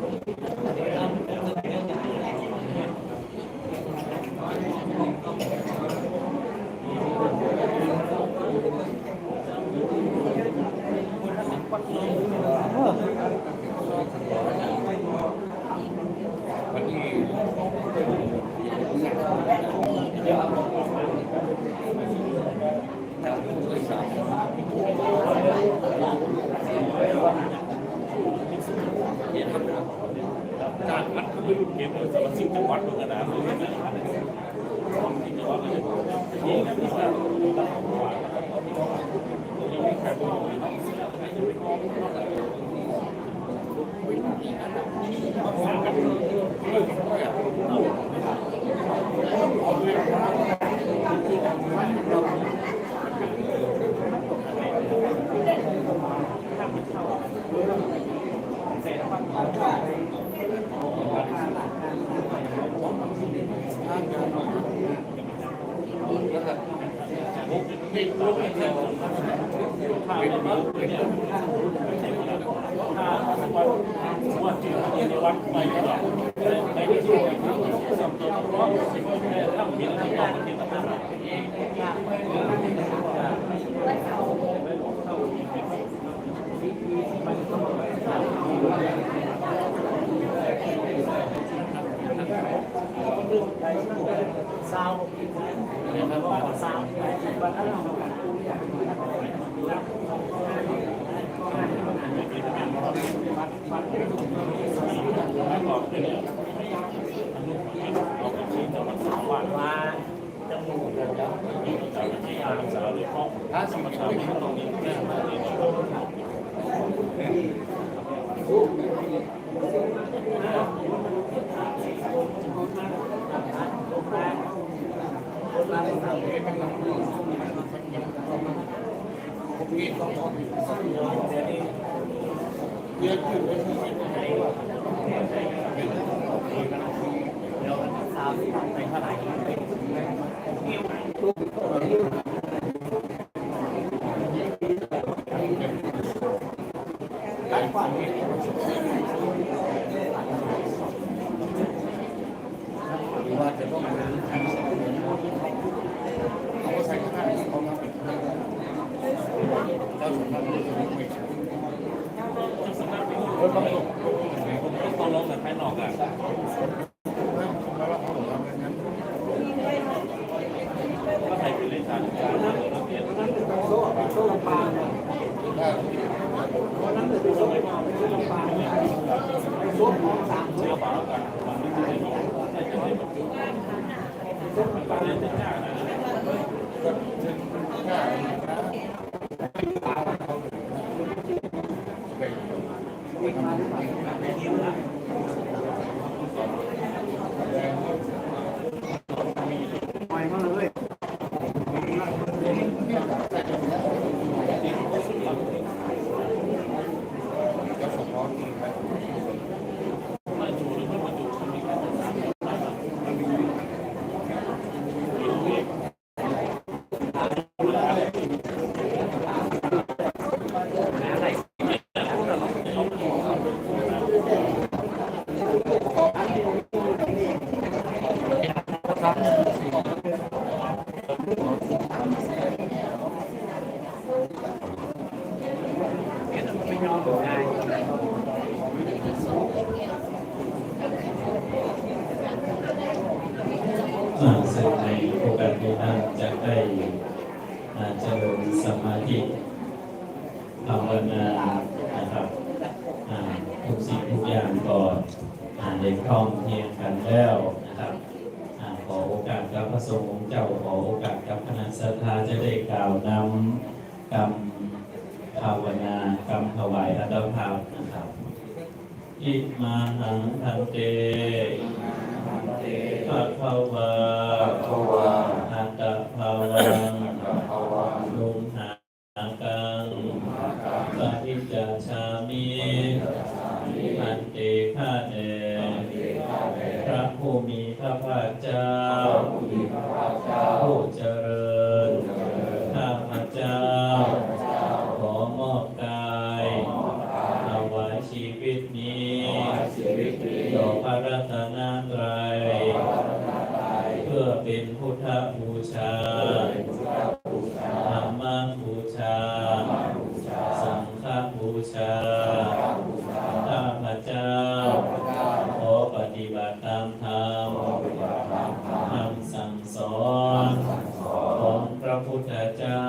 อ่า ซึ่งในโอกาสนี้ท่านจะได้ อ่า เจริญสมาธิ ภาวนานะครับ อ่า ทุกสิ่งทุกอย่างก็ อ่า ได้พร้อมเพรียงกันแล้วนะครับ อ่า ขอโอกาสกับพระสงฆ์องค์เจ้า ขอโอกาสกับคณะศรัทธาจะได้กล่าวนำกำภาวนากำถวายอัตภาพนะครับ Imahaṃ bhante bhagavā attappavānaṃ paricajāmi. Bhante ข้าแต่ พระผู้มีพระภาคเจ้า ผู้เจริญ ข้าพเจ้า ขอมอบกาย ถวายชีวิตนี้ ต่อพระรัตนตรัย เพื่อเป็นพุทธบูชา ธรรมบูชา สังฆบูชา ข้าพเจ้า ขอปฏิบัติตามธรรม คำสั่งสอน ของพระพุทธเจ้า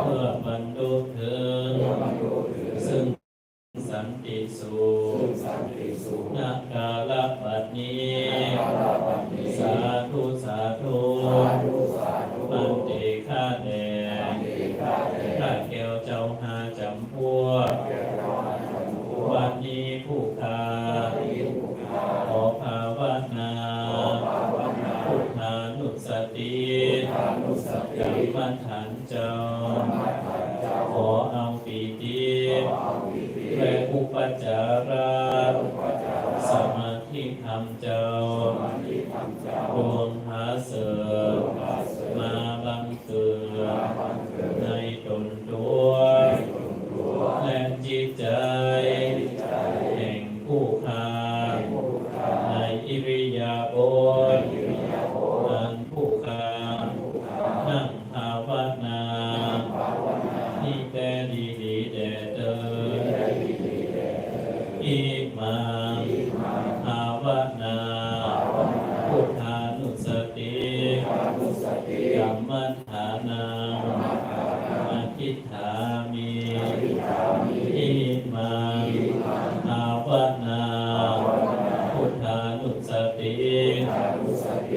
เพื่อบรรลุถึง ซึ่งสันติสุข ณ กาลบัดนี้ สาธุ สาธุ Bhante ข้าแต่ ข้าแก้วเจ้าห้าจำพวก วันนี้ผู้ข้า ขอภาวนา พุทธานุสติ กรรมฐานเจ้า ขอเอาปีติ และอุปจาระ สมาธิธรรมเจ้า ดวงผาเสริฐ มาบังเกิด ในตนตัว และจิตใจ แห่งผู้ข้า ในอิริยาบถ อันผู้ข้า นั่งภาวนา นี้แต๊ดีๆแด่เตอ Imaṃ bhāvanā พุทธานุสติ กรรมฐานัง adhiṭṭhāmi. Imaṃ bhāvanā พุทธานุสติ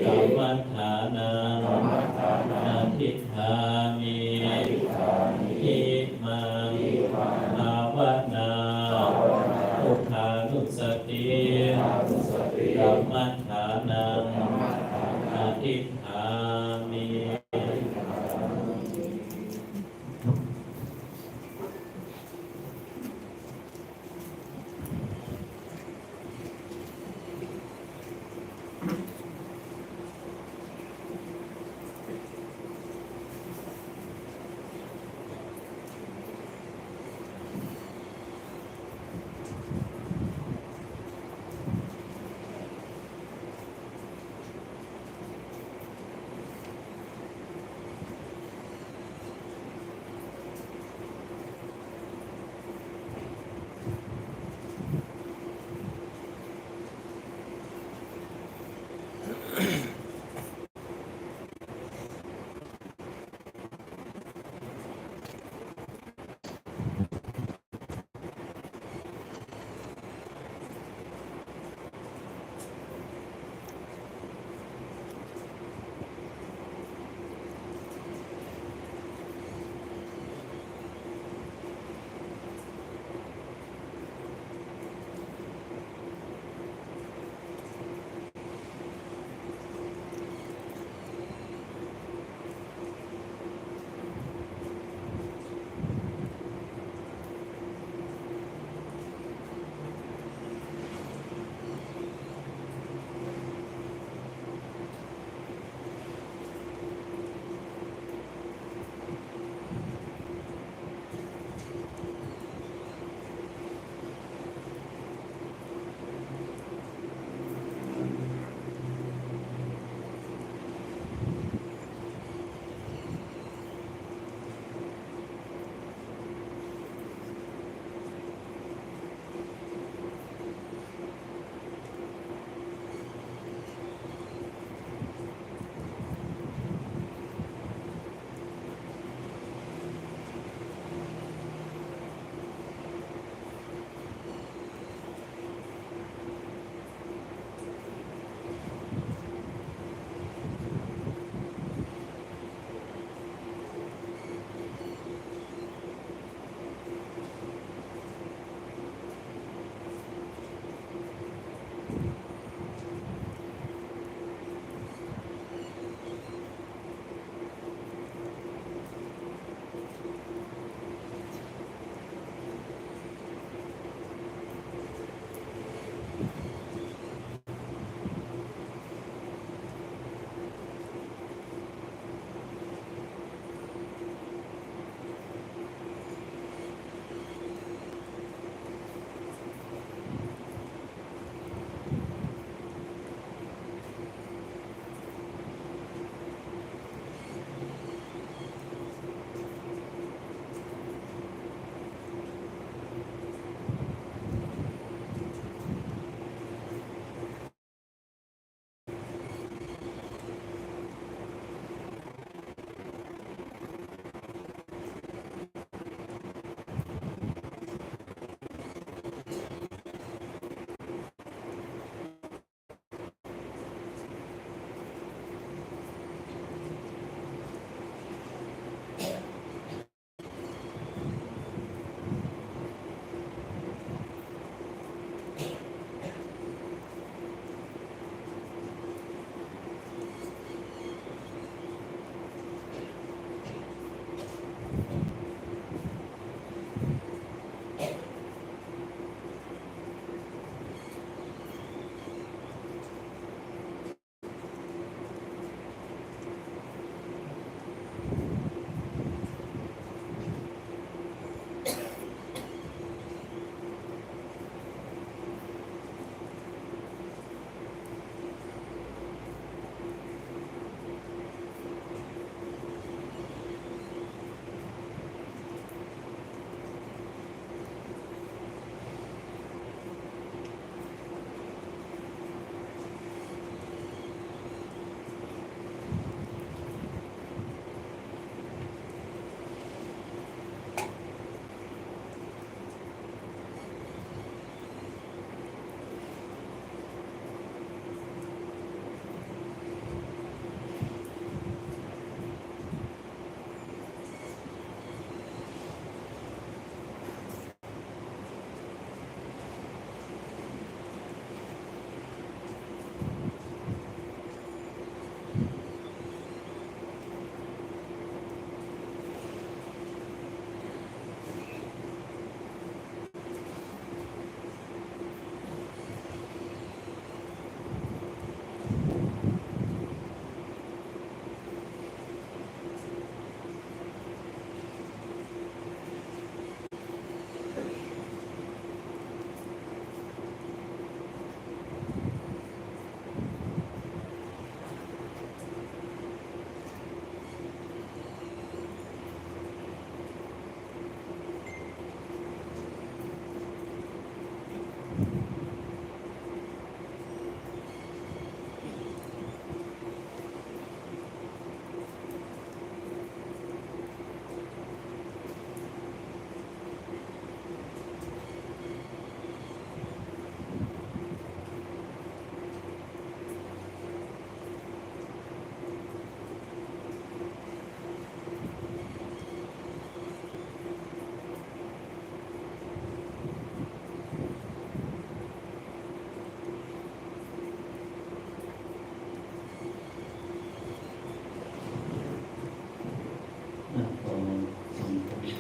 กรรมฐานัง adhiṭṭhāmi. Imaṃ bhāvanā พุทธานุสติ กรรมฐานัง adhiṭṭhāmi. เ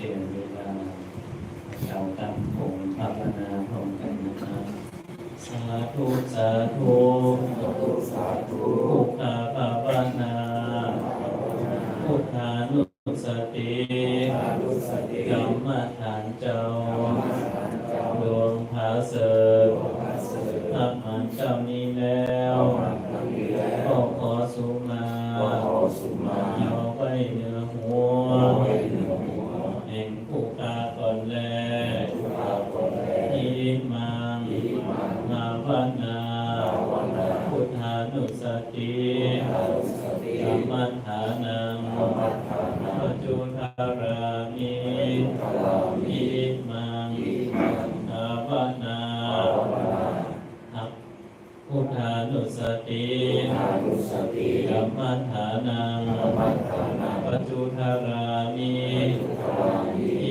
เวลาเราตั้งองค์ภาวนาพร้อมกันนะครับ สาธุ สาธุ สาธุ สาธุ Buddhanussati กรรมฐานเจ้า ดวงผาเสิก พระมหาเจ้านี้แล้ว ก็ขอสุมา เอาไว้เหนือหัว แห่งผู้ข้าก่อนแล Imaṃ bhāvanā Buddhanussati กรรมฐานัง Paccuddharāmi. Imaṃ bhāvanā Buddhanussati กรรมฐานัง Paccuddharāmi.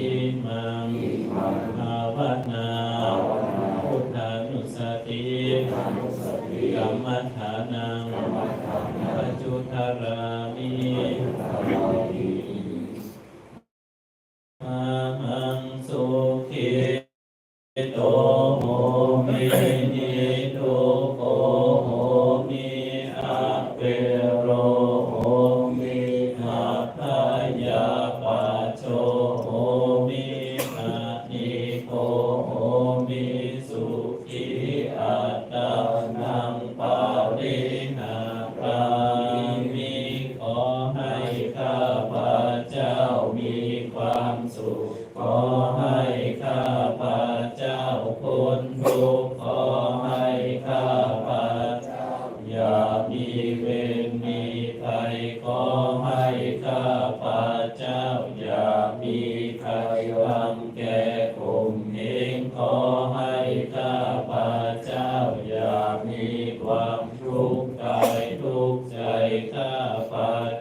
Imaṃ bhāvanā Buddhanussati กรรมฐานัง Paccuddharāmi. Ahaṃ sukhito homi, niddukkho homi, avero homi, abyāpajjho homi, anīgho homi, sukhī attānaṃ pariharāmi. ขอให้ข้าพเจ้ามีความสุข ขอให้ข้าพเจ้าพ้นทุกข์ ขอให้ข้าพเจ้าอย่ามีเวรมีภัย ขอให้ข้าพเจ้าอย่ามีใครรังแกข่มเหง ขอให้ข้าพเจ้าอย่ามีความทุกข์กายทุกข์ใจ ข้าพ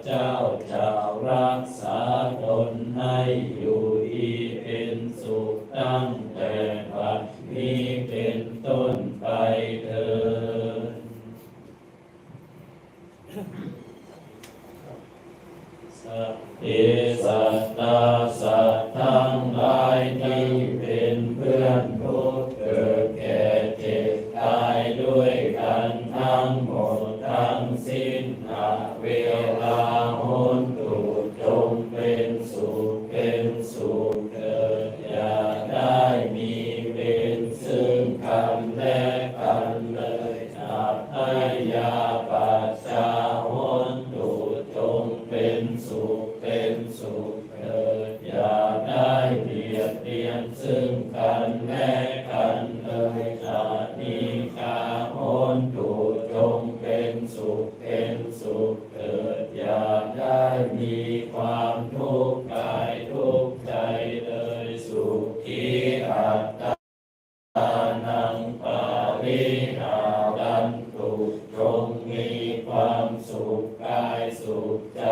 เจ้าจะรักษาตนให้อยู่ดีเป็นสุข ตั้งแต่บัดนี้เป็นต้นไปเทอญ Sabbe sattā สัตว์ทั้งหลายที่เป็นเพื่อนทุกข์เกิดแก่เจ็บตายด้วยกันทั้งหมดทั้งสิ้น averā hontu จงเป็นสุขเป็นสุขเถิด อย่าได้มีเวรซึ่งกันและกันเลย Abyāpajjhā hontu จงเป็นสุขเป็นสุขเถิด อย่าได้เบียดเบียนซึ่งกันและกันเลย Anīghā hontu จงเป็นสุขเป็นสุขเถิด อย่าได้มีความทุกข์กายทุกข์ใจเลย Sukhī attānaṃ pariharantu จงมีความสุขกายสุขใจ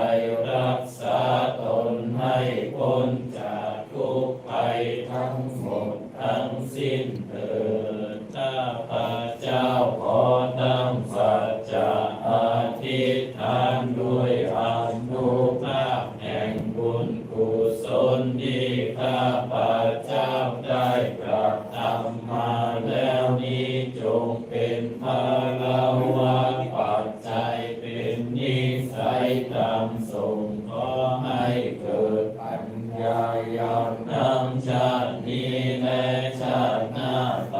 รักษาตนให้พ้นจากทุกข์ภัยทั้งหมดทั้งสิ้นเถิด ข้าพเจ้าขอตั้งสัจจะอธิษฐานด้วยอานุภาพแห่งบุญกุศลที่ข้าพเจ้าได้กระทำมาแล้วนี้ จงเป็นพลวปัจจัย เป็นนิสัยธรรมส่ง ขอให้เกิดปัญญาญาณทั้งชาตินี้และชาติหน้าต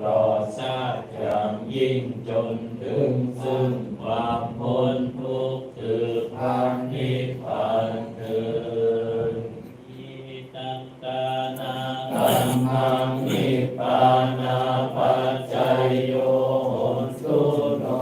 ลอดชาติอย่างยิ่ง จนถึงซึ่งความพ้นทุกข์คือพระนิพพานเทอญ Idaṃ dānakammaṃ nibbānapaccayo hotu no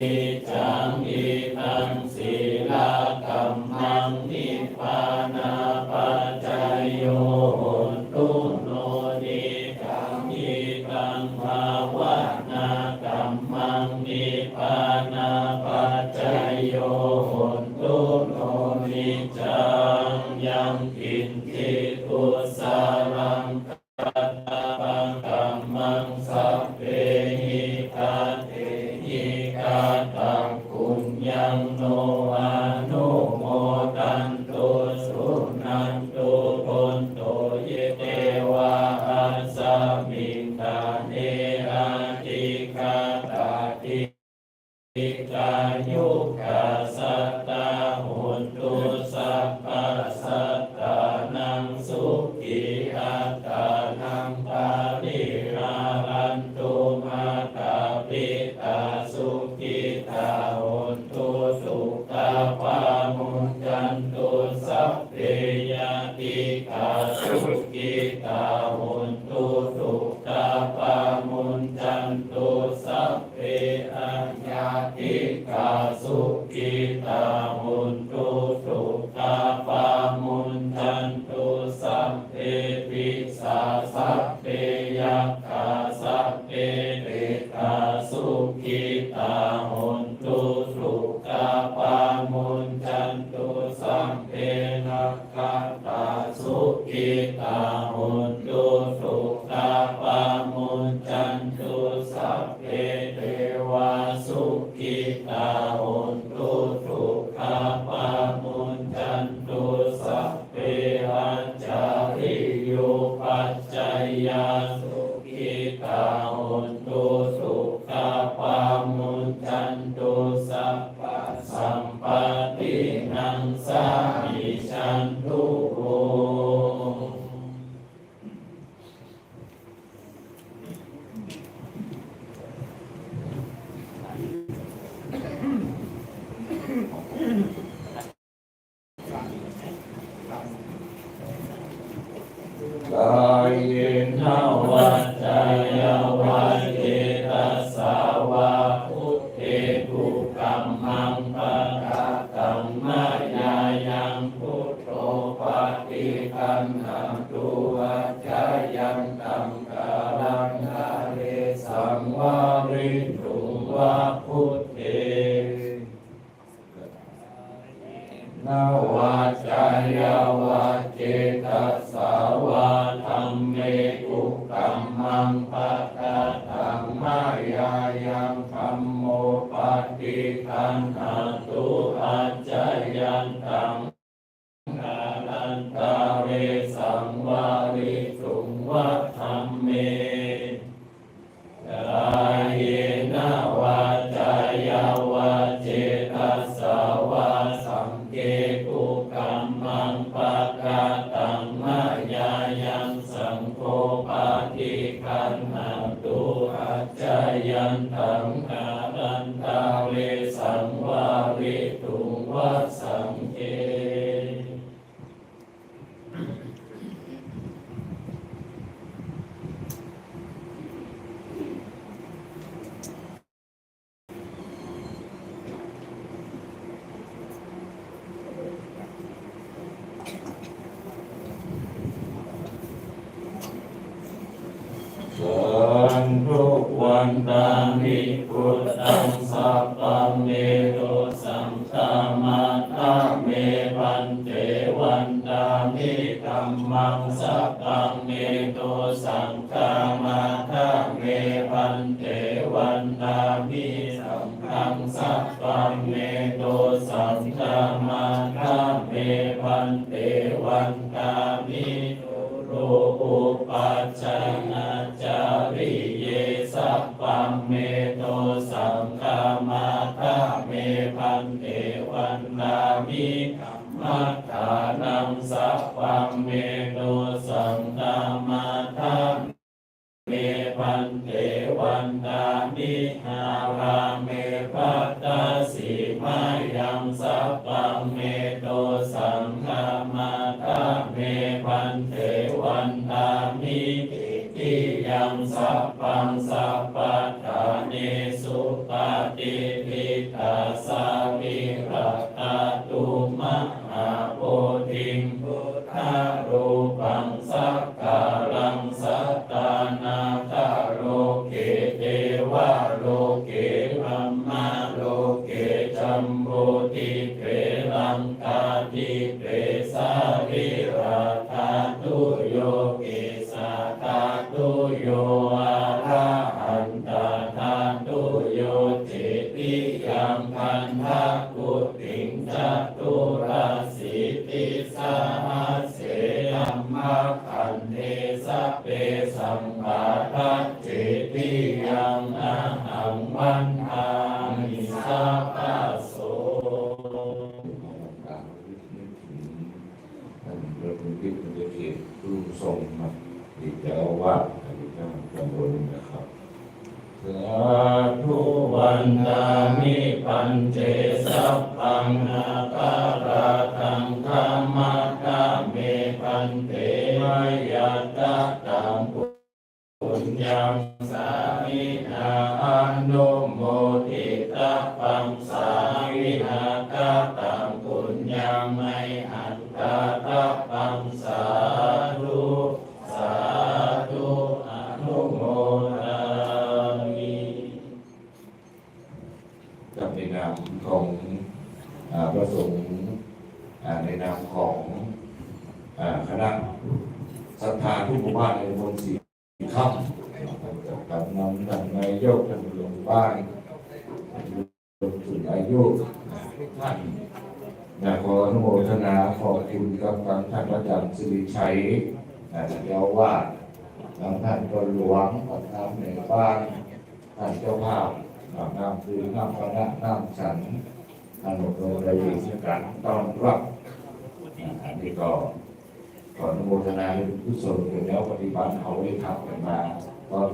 niccaṃ. Idaṃ sīlakammaṃ nibbānapaccayo hotu no niccaṃ. Idaṃ bhāvanākammaṃ nibbānapaccayo hotu no niccaṃ. Yaṃ kiñci kusalaṃ kattabbaṃ kammaṃ sabbehi katehi kataṃ puññaṃ no anumodantu suṇā Sukhī attānaṃ paṭibujjhantu, bhonto ye devā asmiṃ ṭhāne adhigatā. Dīghāyukā sadā hontu, sabbasattānaṃ sukhī attānaṃ pariharantu. Mātā pitā sukhitā hontu, sukhā pamuñcantu. Sabbe ñātikā sukhitā hontu, sukhā pamuñcantu. Sabbe aññātikā sukhitā hontu, sukhā pamuñcantu. Sabbe pisā, sabbe yakkhā, sabbe petā sukhitā hontu, sukhā pamuñcantu. Sabbe nakkhattā sukhitā hontu, sukhā pamuñcantu. Sabbe devā sukhitā hontu, sukhā pamuñcantu. Sabbe ācariyupajjhāyā sukhitā hontu, sukhā pamuñcantu. Sabbasampattīnaṃ samijjhantu vo. Kāyena vācāya vā cetasā vā, buddhe kukammaṃ pakataṃ mayā yaṃ, buddho paṭiggaṇhatu accayantaṃ, kālantare saṃvarituṃ va buddhe. Kāyena vācāya vā cetasā vā, dhamme kukammaṃ pakataṃ mayā yaṃ, dhammo paṭiggaṇhatu accayantaṃ, kālantare saṃvarituṃ va dhamme. Kāyena vācāya vā cetasā vā, saṅghe kukammaṃ pakataṃ mayā yaṃ, saṅgho paṭiggaṇhatu accayantaṃ, kālantare saṃvarituṃ va saṅghe. Sādhu. Vandāmi buddhaṃ, sabbaṃ me dosaṃ khamatha me bhante. Vandāmi dhammaṃ, sabbaṃ me dosaṃ khamatha me bhante. Vandāmi saṅghaṃ, sabbaṃ me dosaṃ khamatha me bhante. Vandāmi guru upajjhāyācariye, sabbaṃ me dosaṃ khamatha me bhante. Vandāmi dhammadānaṃ, sabbaṃ me dosaṃ khamatha me bhante. Vandāmi ārāme bhattasīmāyaṃ, sabbaṃ me dosaṃ khamatha me bhante. Vandāmi titiyaṃ, sabbaṃ sabbaṭṭhānesu patiṭṭhitā, sārīrakkha tumhā bādhā bodhiṃ buddharūpaṃ sakkāraṃ satthā nāgaloke devaloke brahmaloke jambudīpe laṅkādīpe sarīradhātuyo kesādhātuyo arahantadhātuyo titiyaṃ gandhakuṭiṃ caturāsīti sahas นึกถึงท่านพระครูทิพย์ปัญญเขตผู้ทรงมาเป็นเจ้าอาวาส อดีตเจ้าอาวาสตำบลนะครับ Sādhu vandāmi bhante sabbaṃ aparādhaṃ khamatha me bhante, mayā kataṃ puññaṃ sāminā anumoditabbaṃ, sāminā kataṃ puññaṃ mayhaṃ dātabbaṃ. Sādhu sādhu, anumodāmi. ครับ ในนามของ อ่า พระสงฆ์ อ่า ในนามของ อ่า คณะศรัทธาทุกหมู่บ้านในตำบลสี่ค่ำ ท่านกำนัน ท่านนายก ท่านรองบ้าน ท่านผู้สูงอายุทุกท่าน นะ ขออนุโมทนาขอบคุณกับทางท่านอาจารย์สิริชัย นะ เจ้าอาวาส ทางท่านพ่อหลวง ประธานแม่บ้าน ท่านเจ้าภาพ น้ำดื่ม น้ำปานะ น้ำฉัน ท่านอบรมได้ดีในการต้อนรับ นะ อันนี้ก็ขออนุโมทนาให้เป็นกุศล เกิดแล้วปฏิบัติเอาไว้ทำกันมา